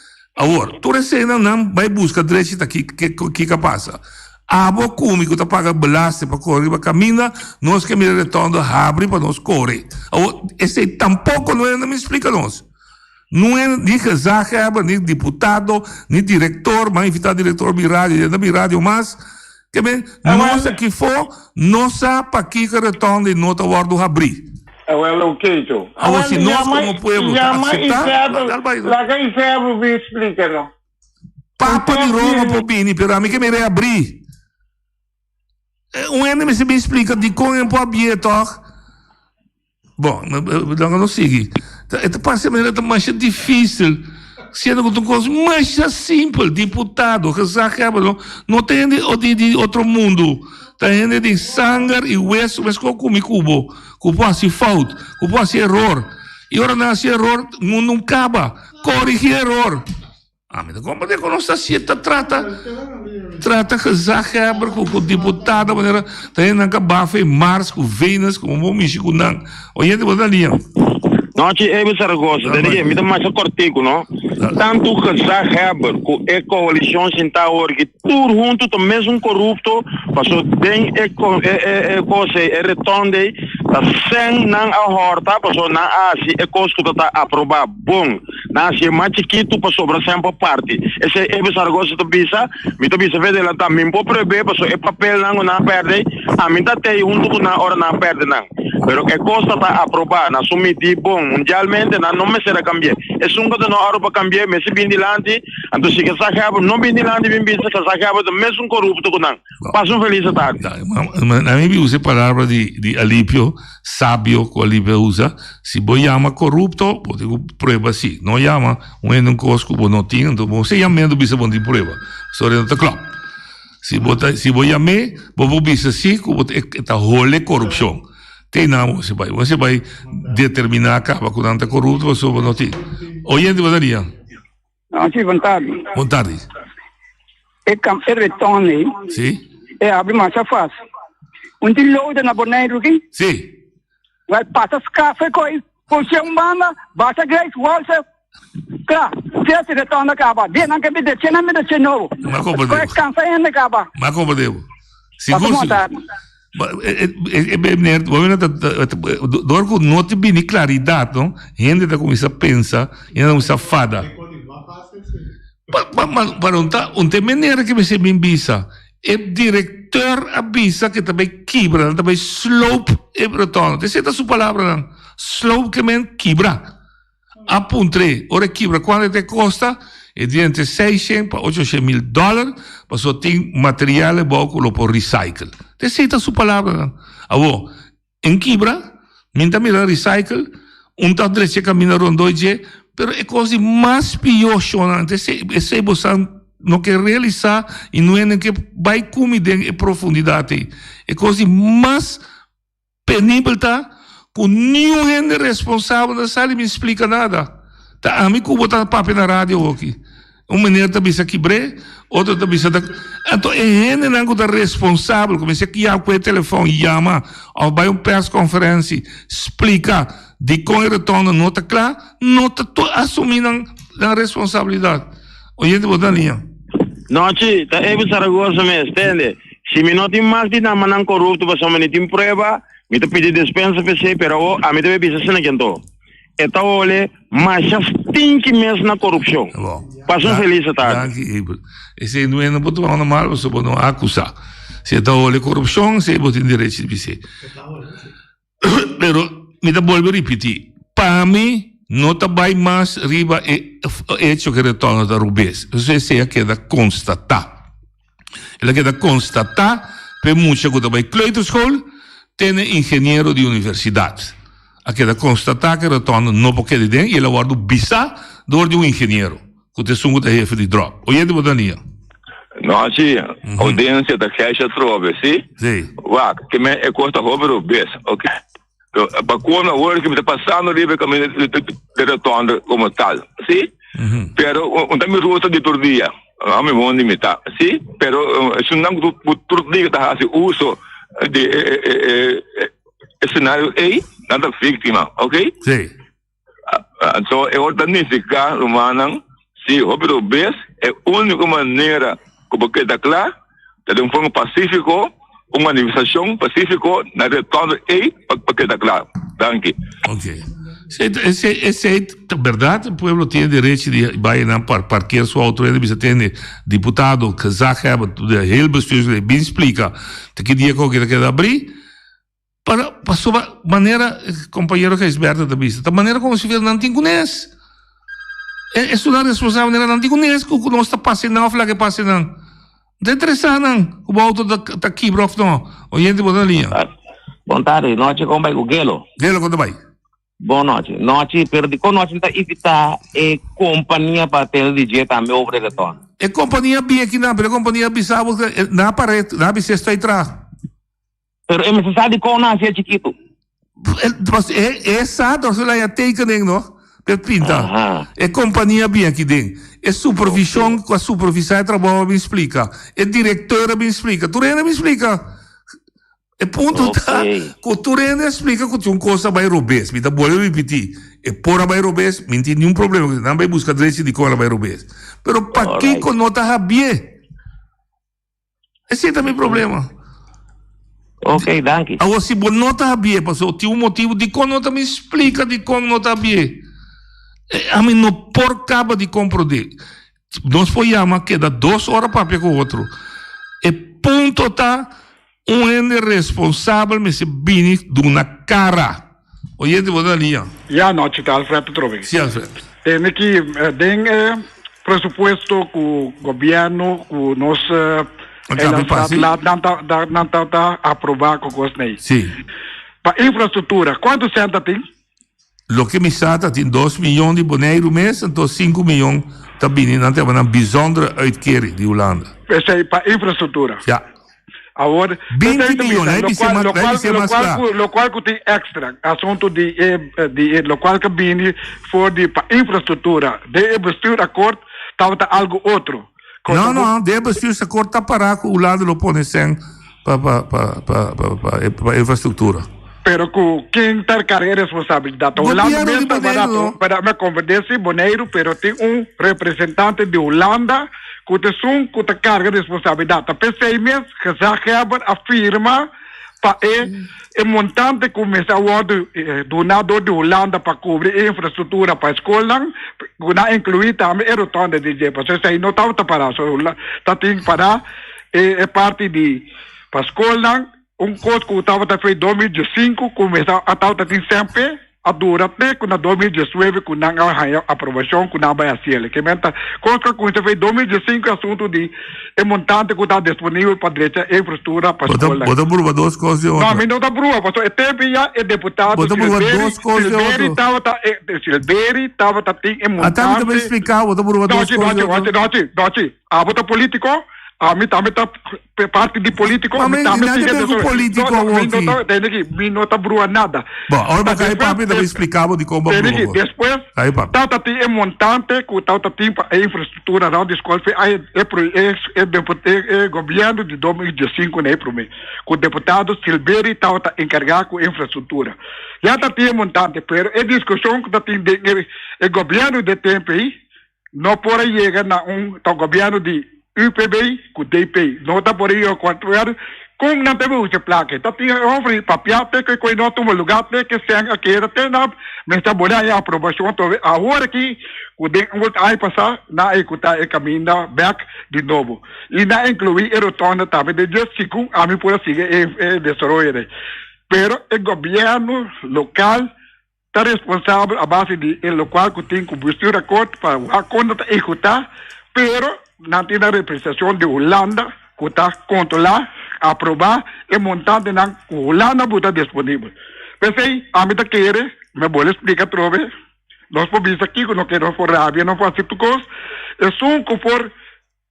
Awor, tur eseinan nan bai buska drechi ta ki kiko a pasa. Abo ku mi ku ta paga belasting pa kore riba kaminda, nos ke mira e retorno habri pa nos kore. Awor, esei tampoko no e no mi splika nos. No e ni gezaghebber, ni diputado, ni director, m'a invita director mi radio, e no bin radio mas. Ke men, nos aki fo no sa pakiko rotonda y no ta wordo habri. Awel oké to. Awor si nos como pueblo ta acepta, dal bai. Laga Isabel bin splica no. Papa di Roma por bini, pero ami ke mira e habri. Un hende mester bin splica dikon e por habié toch? Bon, laga nos sigui. E ta parse manera ta masha difícil, siendo ku ta un kos masha simpel. Diputado, gezaghebber, no, no ta hende di di otro mundu. Ta hende di sanger i weso meskos ku mi ku bo, ku por hasi fout, ku por hasi eror. I ora nan hasi eror, mundu un kaba. Korigí eror. Ami ta komprende ku nos ta hasié ta trata trata gezaghebber ku ku diputado manera ta hende nan ka bafa e Mars ku Venus ku bo mishi ku nan. Oyente bo ta lia. Nochi Abel Zaragoza, ta di mi ta masha kortiku no. Tantu gezaghebber ku e koalishon sintá awor ki tur huntu ta mesun korupto paso den e e e kos ei e retonde ei ta sèn nan a hòrta paso nan a hasi e kos ku ta ta aprobá. Bon, nan hasié mas chikitu pasobra semper parti. Esei Ebe Zaragoza ta bisa, Mi ta bisa fe delantá, mi por prueb'é pasobra e papelnan ku nan a pèrdè, ami ta tei huntu ku nan ora nan a pèrdè nan. Pero e kos ta ta aprobá na su midí bon. Mundialmente nan no mester a kambi'é. Esun ku ta na òrdu pa kambi'é mester bin dilanti. Anto si Gezaghebber no bin dilanti bin bisa Gezaghebber ta mesun korupto ku nan. Pasa un felis tardi. Ami usa e palabra di Alipio. Sabio cu Alivia usa, si bo yama corupto, bo tin cu prueba si. No yama un hende un cos cu bo no tin, anto bo si yam'e bisa bo no tin prueba. Storia no ta klop. Si bo ta, si bo yam'e, bo por bisa si cu bo ta, e ta hole corupcion. Te nan bo si bai. Bo si bai determina caba cu nan ta corupto pasobra bo no tin. Oyente bo ta ria. Ah, sí, bon tardi. Bon tardi. E kam e reton ei. Sí. E abri masha fácil. Un tin loader na Boneiru ki? Sí. Vai pasa skafe koi, puse un banda, basa grijs, walse, kla. Sesi reton na kaba. Dia nan ke bide, che nan bide che nobo. Ma kompa Koi kansa hende kaba. Ma kompa debo. Sigur, sigur. Meneer, door ku no ta bini klaridat no, hende ta kuminsá pensa, hende ta kuminsá fada. Pa un ta un ta e manera ke mester bin bisa, e direkteur a bisa ke ta bai kibra, nan ta bai sloop e rotonda. Esei ta su palabranan, sloop ke men kibra. A puntr'é, ora e kibra kuantu e ta kosta? E di entre seishen pa ochoshen mil dòler, pasobra tin material ebou ku lo por recycle. Ta esei ta su palabranan. Awor, en kibra, mi ta mira recycle, un ta drecha e kaminda rondó dje, pero e kos di mas pió shonnan, ta esei, esei bosan no ke realisá i no hende ke bai ku mi den e profundidat ei. E kos di mas Penibel ta ku niun hende responsabel ta sali bin splika nada. Ta ami ku bo ta papia na radio hoki. Un meneer ta bisa kibr'é, otro ta bisa ta. Anto e hendenan ku ta responsabel ku mester kia ku e telefòn yama òf bai un perskonferensi splika dikon e rotonda no ta kla, no ta asumí nan responsabilidat. Oyente bo ta liña. Nochi, ta Evi Zaragoza mes, tende. Si mi no tin mag di nama nan korupto pasobra mi no tin prueba, mi ta pidi despensa p'esei, pero awor ami ta bay bisa asina kento. E ta hole masha stinki mes na korupshon. Pasa un felis tardi. Danki Abel. Esei no e no por tuma normal pasobra bo no a akusá. Si e ta hole korupshon, esei bo tin derecho di bis'é. Pero mi ta bolbe ripití, pa mi no ta bai mas riba e hecho ku e retorno ta rubes. Entonces esei a keda konstatá. El a keda konstatá pa e mucha ku ta bai kleuterschool tene ingeniero di universidat. A keda konstatá ku e retorno no por keda den i el a wòrdu bisá dor di un ingeniero. Ku ta esun ku ta hefe di drop. Oyente bo ta nia. No, si. Audiencia ta kesh atrobe, si? Si. Wak, ke men e kos ta hopi robes, ok. Pa kono awor ke mi ta pasando riba e kaminda di rotonde komo tal, si? Pero un ta mi ruta di tur dia, ami woon di mi ta, si? Pero esunnan ku tur dia ta hasi uso di e escenario ei, nan ta víktima, ok? Si. Anto e ora ta nifiká, rumannan, si hopi robes, e úniko manera ku bo keda kla ta den un forma pasífiko, un manifestashon pasífiko na retondo ei pa keda kla. Danki. Ok. Esei, esei ta bèrdat, e pueblo tin e derechi di bai einan par parkeer su outo ei, bisa tende diputado, gezaghebber, de heel bestuurslid bin splika ta ki dia ku a keda abrí. Para pasobra manera compañero Gijsberto ta bisa, ta manera como si fuera nan tin cunes. E esunnan responsabel manera nan tin cunes cu nos ta pasa nan of laga e pasa nan. No ta interesa nan cu bo auto ta ta kibra of no. Oyente bo ta na liña. Bon tardi, nochi con bai cu Gelo? Gelo con ta bai? Bon nochi. Nochi, pero dikon nochi no ta invitá e kompania pa tende di dje tambe over de retorno? E kompania bia kinan, pero e kompania a bisa bo nan a pare, nan a bisa estoy traha. Pero e mester sa dikon nan hasié chikitu. E e sa dor su laña tekening no p'e pinta. E kompania a bin aki den. E supervishon ku a supervisá e trabou a bin splika. E direkteur a bin splika. Tur hende a bin splika. E punto ta ku tur hende a splika ku tin un kos a bai robes. Mi ta bolbe ripití. E por a bai robes, mi no tin niun problema ku esei. Nan bai buska drechi dikon el a bai robes. Pero pakiko no ta habié? Esei ta mi problema. Ok, danki. Awor si bo no ta habié, pasobra tin un motibu dikon no ta mi splika dikon no ta habié. Ami no por kaba di komprondé. Nos por yama keda dos ora papia ku otro. E punto ta un hende responsabel mester bini duna kara. Oyente bo ta na liña. Ya nochi ta Alfred atrobe. Si Alfred. Tende ki den e presupuesto ku gobierno ku nos nan ta nan ta ta aproba ku kos nei. Si. Pa infrastruktura kuantu sènt ta tin? Loke mi sa ta tin dos miyon di Boneiru mes anto sinku miyon ta bini nan ta yama nan bijzondere uitkering di Hulanda. Esei pa infrastruktura. Ya. Awor, 20 miljoen, hij bisa mas, hij bisa mas kla. Lokual ku tin extra, asuntu di e, di e lokual ku bini for di pa infrastruktura, den e bestuursakkoord tabata algu otro. No, no, den e bestuursakkoord ta pará ku Hulanda lo pone sèn pa, pa, pa, pa, pa, pa, pa infrastruktura. Pero ku ken ta karga e responsabilidat? Ta Hulanda Gobierno mes di ta Boneiru, barato, no? pero mi a komprendé si Boneiru, pero tin un representante di Hulanda ku ta esun ku ta karga responsabilidat. Ta p'esei mes gezaghebber a firma pa e e montante ku mester a wòrdu duna dor di Hulanda pa kubri e infrastruktura pa e skolnan, ku nan a inkluí tambe e rotonde di dje. Pasobra esei no tabata pará. So ta tin pará e parti di pa skolnan. Un kos ku tabata fe 2015 ku mester a tabata tin semper a dura te ku na 2019 ku nan a haña aprobashon ku nan a bai hasiel. Ke men ta kos ku a kuminsá fe 2015 asuntu di e montante ku ta disponibel pa drecha e infrastruktura pa Bo ta skolnan. bo ta bruba dos kos di No, otro. mi no ta bruba pasobra e tempu ya e deputado Bo ta bruba Silveri dos kos di Silveri otro. tabata e Silveri tabata tin e Ata mi ta bai montante. splika bo ta bruba dos Nochi kos di nochi otro. nochi nochi nochi abo ta politiko ami tambe ta Parti di politico, Ma mi mi tambe nada sigue ver de cu so- politico No, no, mi no awoki. ta, tende ki, mi no ta brua nada. Bo, ora bo Ta kai despues, papi ta des, explica bo di con bo tende brua ki, bo. despues, Kai papi. tata tin e montante cu tata tin pa e infrastructura rond di scol, fe ai e pro, e, e, depu, e, e gobierno di 2015 na e prome, cu deputado Silveri tabata encarga cu infrastructura. Ya ta tin e montante, pero e discusion cu ta tin den e, e gobierno de tempo ei, no por a yega na un, ta gobierno di. UPB ku DP. No ta por io kuantuer kon nan ta usa e plaka. Ta tin e ofri papia te ku e koi no tuma luga te ke sèn a keda te nan mester bora e aprobashon tobe awor aki ku den un aña pasá nan a ehekutá e kaminda bèk di nobo i nan a inkluí e rotonda tambe den dje segun ami por a sigui e desaroyo dei. Pero e gobièrnu lokal ta responsabel a base di e locual cu tin cu bestuurakkoord pa wak con nan ta ehecuta, pero nan tin nan representacion di Hulanda cu ta controla, aproba e montantenan cu Hulanda buta disponibel. P'esey ami ta kere, mi bolbe splica atrobe, nos por bisa kico no kere, nos por rabia, nos por haci tur cos, esun cu por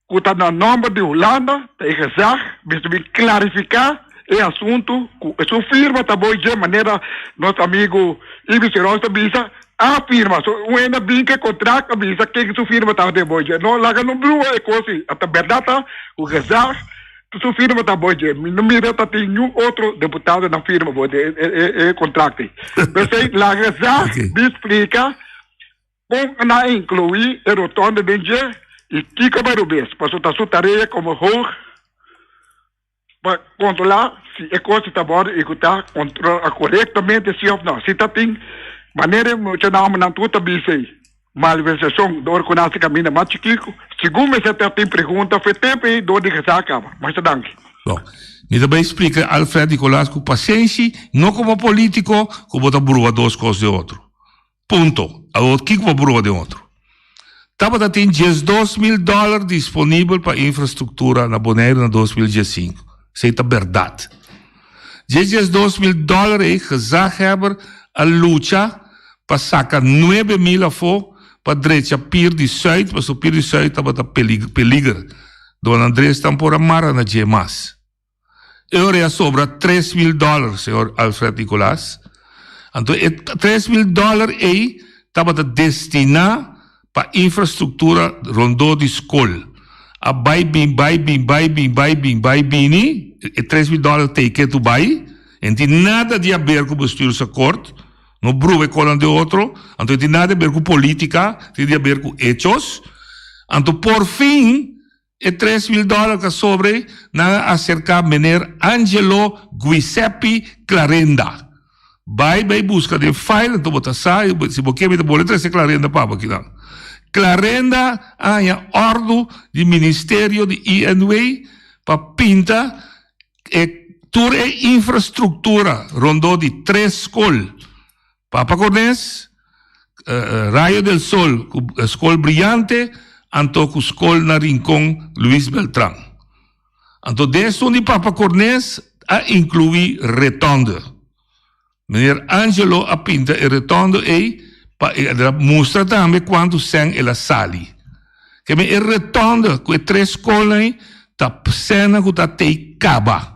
ku ta na nòmber di Hulanda ta e gezag mester bin klarifiká e asuntu ku esun firma ta boi dje manera nos amigu Ibi Siroos ta bisa a firma so un hende a bin ku e kontrakt a bisa ken su firma tabata e boi dje no laga no brua e kos ei ata bèrdat ta ku gezag su firma ta boi dje mi no mira ta tin niun otro deputado nan firma boi dje e kontrakt ei p'esei laga gezag bin splika. Kon nan a inkluí e rotonde den dje i kiko bai robes? Pasobra ta su tarea komo hoog pa kontrolá si e kos ta wòrdu ehekutá korektamente si òf nò. Si ta tin manera e muchanan tur ta bisa ei malversashon dor ku nan hasi kaminda mas chikiku, segun mester ta tin pregunta for e tempu ei dor di gezag kaba. Masha danki. Bon, mi ta bai splika Alfred Nicolaas ku pasenshi, no komo politiko ku bo ta brua dos kos den otro. Punto. Awor kiko bo brua den otro? Tabata tin 12.000 dòler disponibel pa infrastruktura na Boneiru na 2015. Esei ta bèrdat. Dje 12.000 dòler ei gezaghebber a lucha pa saka 9.000 afó pa drecha pir di sùit pasobra pir di sùit tabata peliger. Don Andres tampor a mara na dje mas. E ora a sobra 3000 dòler, señor Alfred Nicolaas. Anto e 3000 dòler ei tabata destiná pa infrastruktura rondó di skol. A bai bin, bai bin, bai bin, bai bin, bai bini, e 3000 dòler t'ei ke tu bai. E no tin nada di haber ku bestuursakkoord, no brua e konan di otro, anto e tin nada di haber ku polítika, tin di haber ku hechos. Anto porfin E 3000 dòler ta sobre, nan a aserká mener Angelo Guiseppi Clarenda. Bai bai buska den file, anto bo ta sa, si bo ke mi ta bole trese Clarenda pa bo akinan. Clarenda a haña òrdu di Ministerio di INW pa pinta e tur e infrastruktura rondó di tres skol. Papa Cornes, Rayo del Sol ku Skol Brillante anto ku Skol na Rincon Luis Beltran. Anto den esun di Papa Cornes a inkluí retonde. Meneer Angelo a pinta e retonde ei pa e a mustra tambe kuantu sèn el a sali. Keme e retonde ku e tres skolnan ei ta sènnan ku ta tei kaba.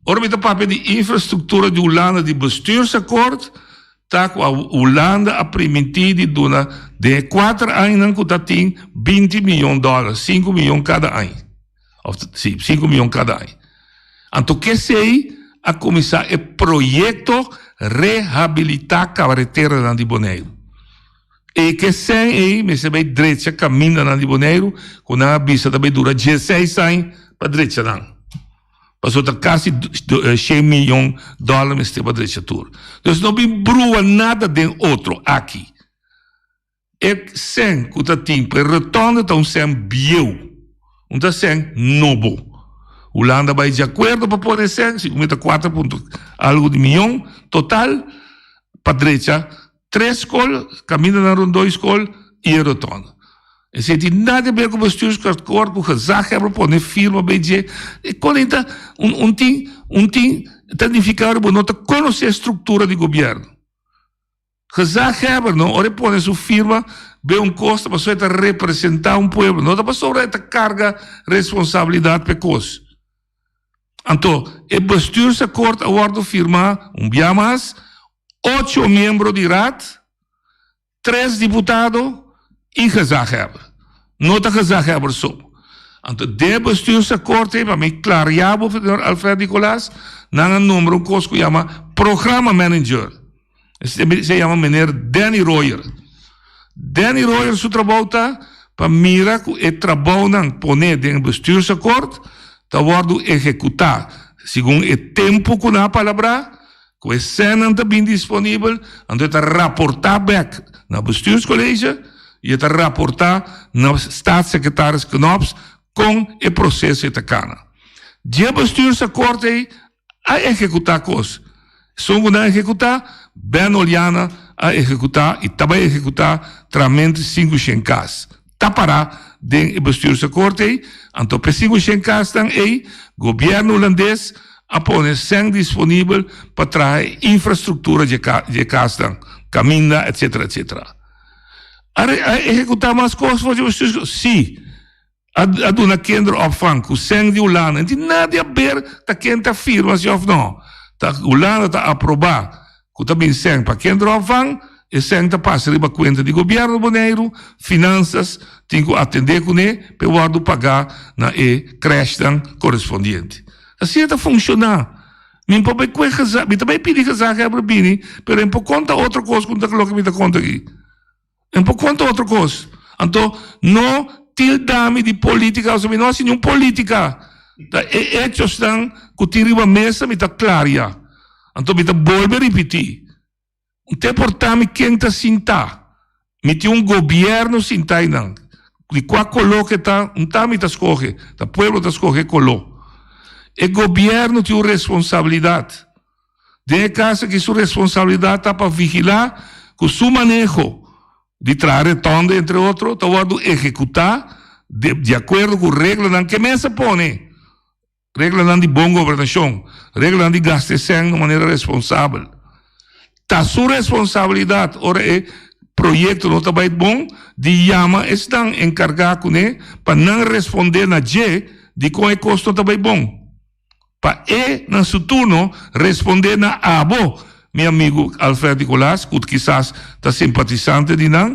Ora mi ta papia di infrastruktura di Hulanda di bestuursakkoord, ta ku Hulanda a primintí di duna den e kuater añanan ku ta tin binti miyon dòler, sinku miyon kada aña. Òf si, sinku miyon kada aña. Anto kesei a kuminsá e proyekto rehabilitá kabareteranan di Boneiru. E kesei ei mester bai drecha kamindanan di Boneiru ku nan a bisa ta bai dura diesseis aña pa drecha nan. Pasobra ta kasi shen miyon dòler mester pa drecha tur. Dus no bin brua nada den otro aki. E sèn ku ta tin pa e rotonde ta un sèn bieu, un ta sèn nobo. Hulanda bai di akuerdo pa pone e sèn, segun mi ta kuater punto algu di miyon total pa drecha Tres skol, kamindanan rondó e skol i e rotonda. Esei tin nada di ber ku bestuursakkoord, ku gezaghebber pone firma bei dje. E kon ei ta un un tin un tin ta nifiká ora bo no ta konosé struktura di gobièrnu. Gezaghebber no ora e pone su firma bei un kos ta pasobra e ta representá un pueblo, no ta pasobra e ta karga responsabilidat pa e kos. Anto e bestuursakkoord a wòrdu firmá un bia mas Ocho miembro di Raad, tres diputado y gezaghebber. No ta gezaghebber so. Anto den e bestuursakkoord ei, pa mi klaria bo, señor Alfred Nicolaas, nan a nombra un kos ku yama programma manager. Esei yama meneer Danny Royer. Danny Royer su trabou ta. pa mira ku e trabounan poné den e bestuursakkoord ta wòrdu ehekutá segun e tempu ku nan a palabrá, ku e sènnan ta bin disponibel, anto e ta raportá bèk na bestuurscollege i e ta raportá na staatssecretaris Knops kon e proseso ei ta kana. Dje bestuursakkoord ei a ehekutá kos. Esun ku nan a ehekutá, Ben Oliana a ehekutá i ta bai ehekutá tramente 500 kas. Ta pará den e bestuursakkoord ei, anto p'e 500 kasnan ei gobièrnu hulandes a pone sèn disponibel pa traha e infrastruktura dje dje kasnan, kaminda etsetera etsetera. A a ehekutá mas kos for dje bestuursakkoord? Sí. A a duna kinderopvang ku sèn di Hulanda. No tin nada di haber ta ken ta firma si òf no. Ta Hulanda ta aprobá ku ta bin sèn pa kinderopvang, e sèn ta pasa riba kuenta di gobièrnu Boneiru, Finansas tin ku atendé kuné pa e wòrdu pagá na e krèshnan korespondiente. Asina ta funshoná. Mi por bai kue gezag, mi ta bai pidi gezaghebber bini, pero e por konta otro kos ku ta loke mi ta konta aki. E por konta otro kos. Anto no tilda mi di politica pasobra mi no hasi niun politica. Ta e hechosnan ku tin riba mesa mi ta klaria. Anto mi ta bolbe ripiti. Un ta importa mi ken ta sinta. Mi tin un gobierno sinta einan. Di kua kolo ke ta, un ta mi ta skohe. Ta pueblo ta skohe kolo. E gobierno tin un responsabilidat. Den e kas aki su responsabilidat ta pa vigilá ku su maneho di traha retònde entre otro ta wòrdu ehekutá di akuerdo ku reglanan ke mes a pone, reglanan di bon gobernashon, reglanan di gasta e sèn na un manera responsabel. Ta su responsabilidat ora e proyekto no ta bai bon di yama esnan enkargá kuné pa nan respondé na dje dikon e kos no ta bai bon. Pa e, na su turno, respondé na abo, mi amigu Alfred Nicolaas, ku kisas ta simpatisante di nan,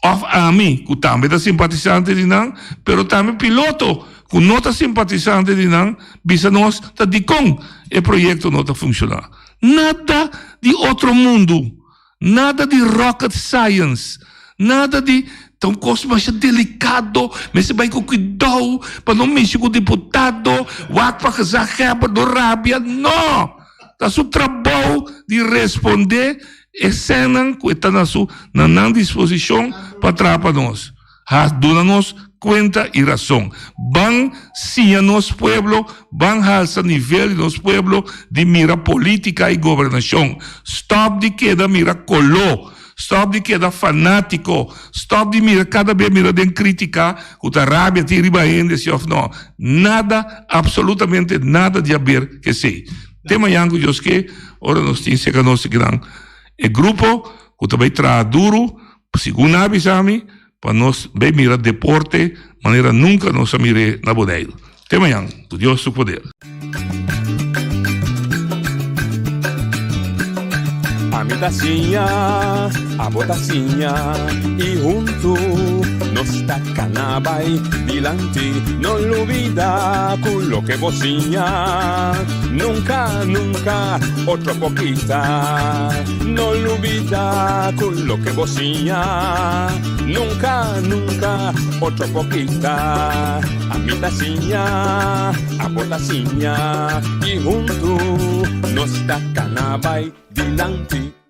òf ami, ku tambe ta simpatisante di nan, pero tambe piloto, ku no ta simpatisante di nan, bisa nos ta dikon e proyekto no ta funshoná. Nada di otro mundu. Nada di rocket science, nada di ta un cos masha delicado, mester bay cu cuidao pa no mishi cu diputado, wak pa gezaghebber no rabia, no! Ta su trabao di responde e sennan cu e ta na su na nan disposicion pa traha pa nos. Ha duna nos cuenta y razon. Ban siña nos pueblo, ban halsa nivel di nos pueblo di mira politica y gobernacion. Stop di keda mira colo, stop di keda fanatico, stop di mira cada bes mira den critica cu ta rabia tin riba hende si of no. Nada, absolutamente nada di haber cu esey. Te mañan cu Dios ke, ora nos tin cerca nos gran e grupo cu ta bay traha duro Segun nan a bisa mi, pa nos bay mira deporte manera nunca nos a mir'é na Boneiru. Te mañan, cu Dios su poder. Ami ta siña, abo ta siña, i huntu nos ta kana bai dilanti. No lubida ku loke bo siña nunka, nunka otro por kita. No lubida ku loke bo siña nunka, nunka otro por kita. Ami ta siña, abo ta siña, i huntu nos ta kana bai dilanti.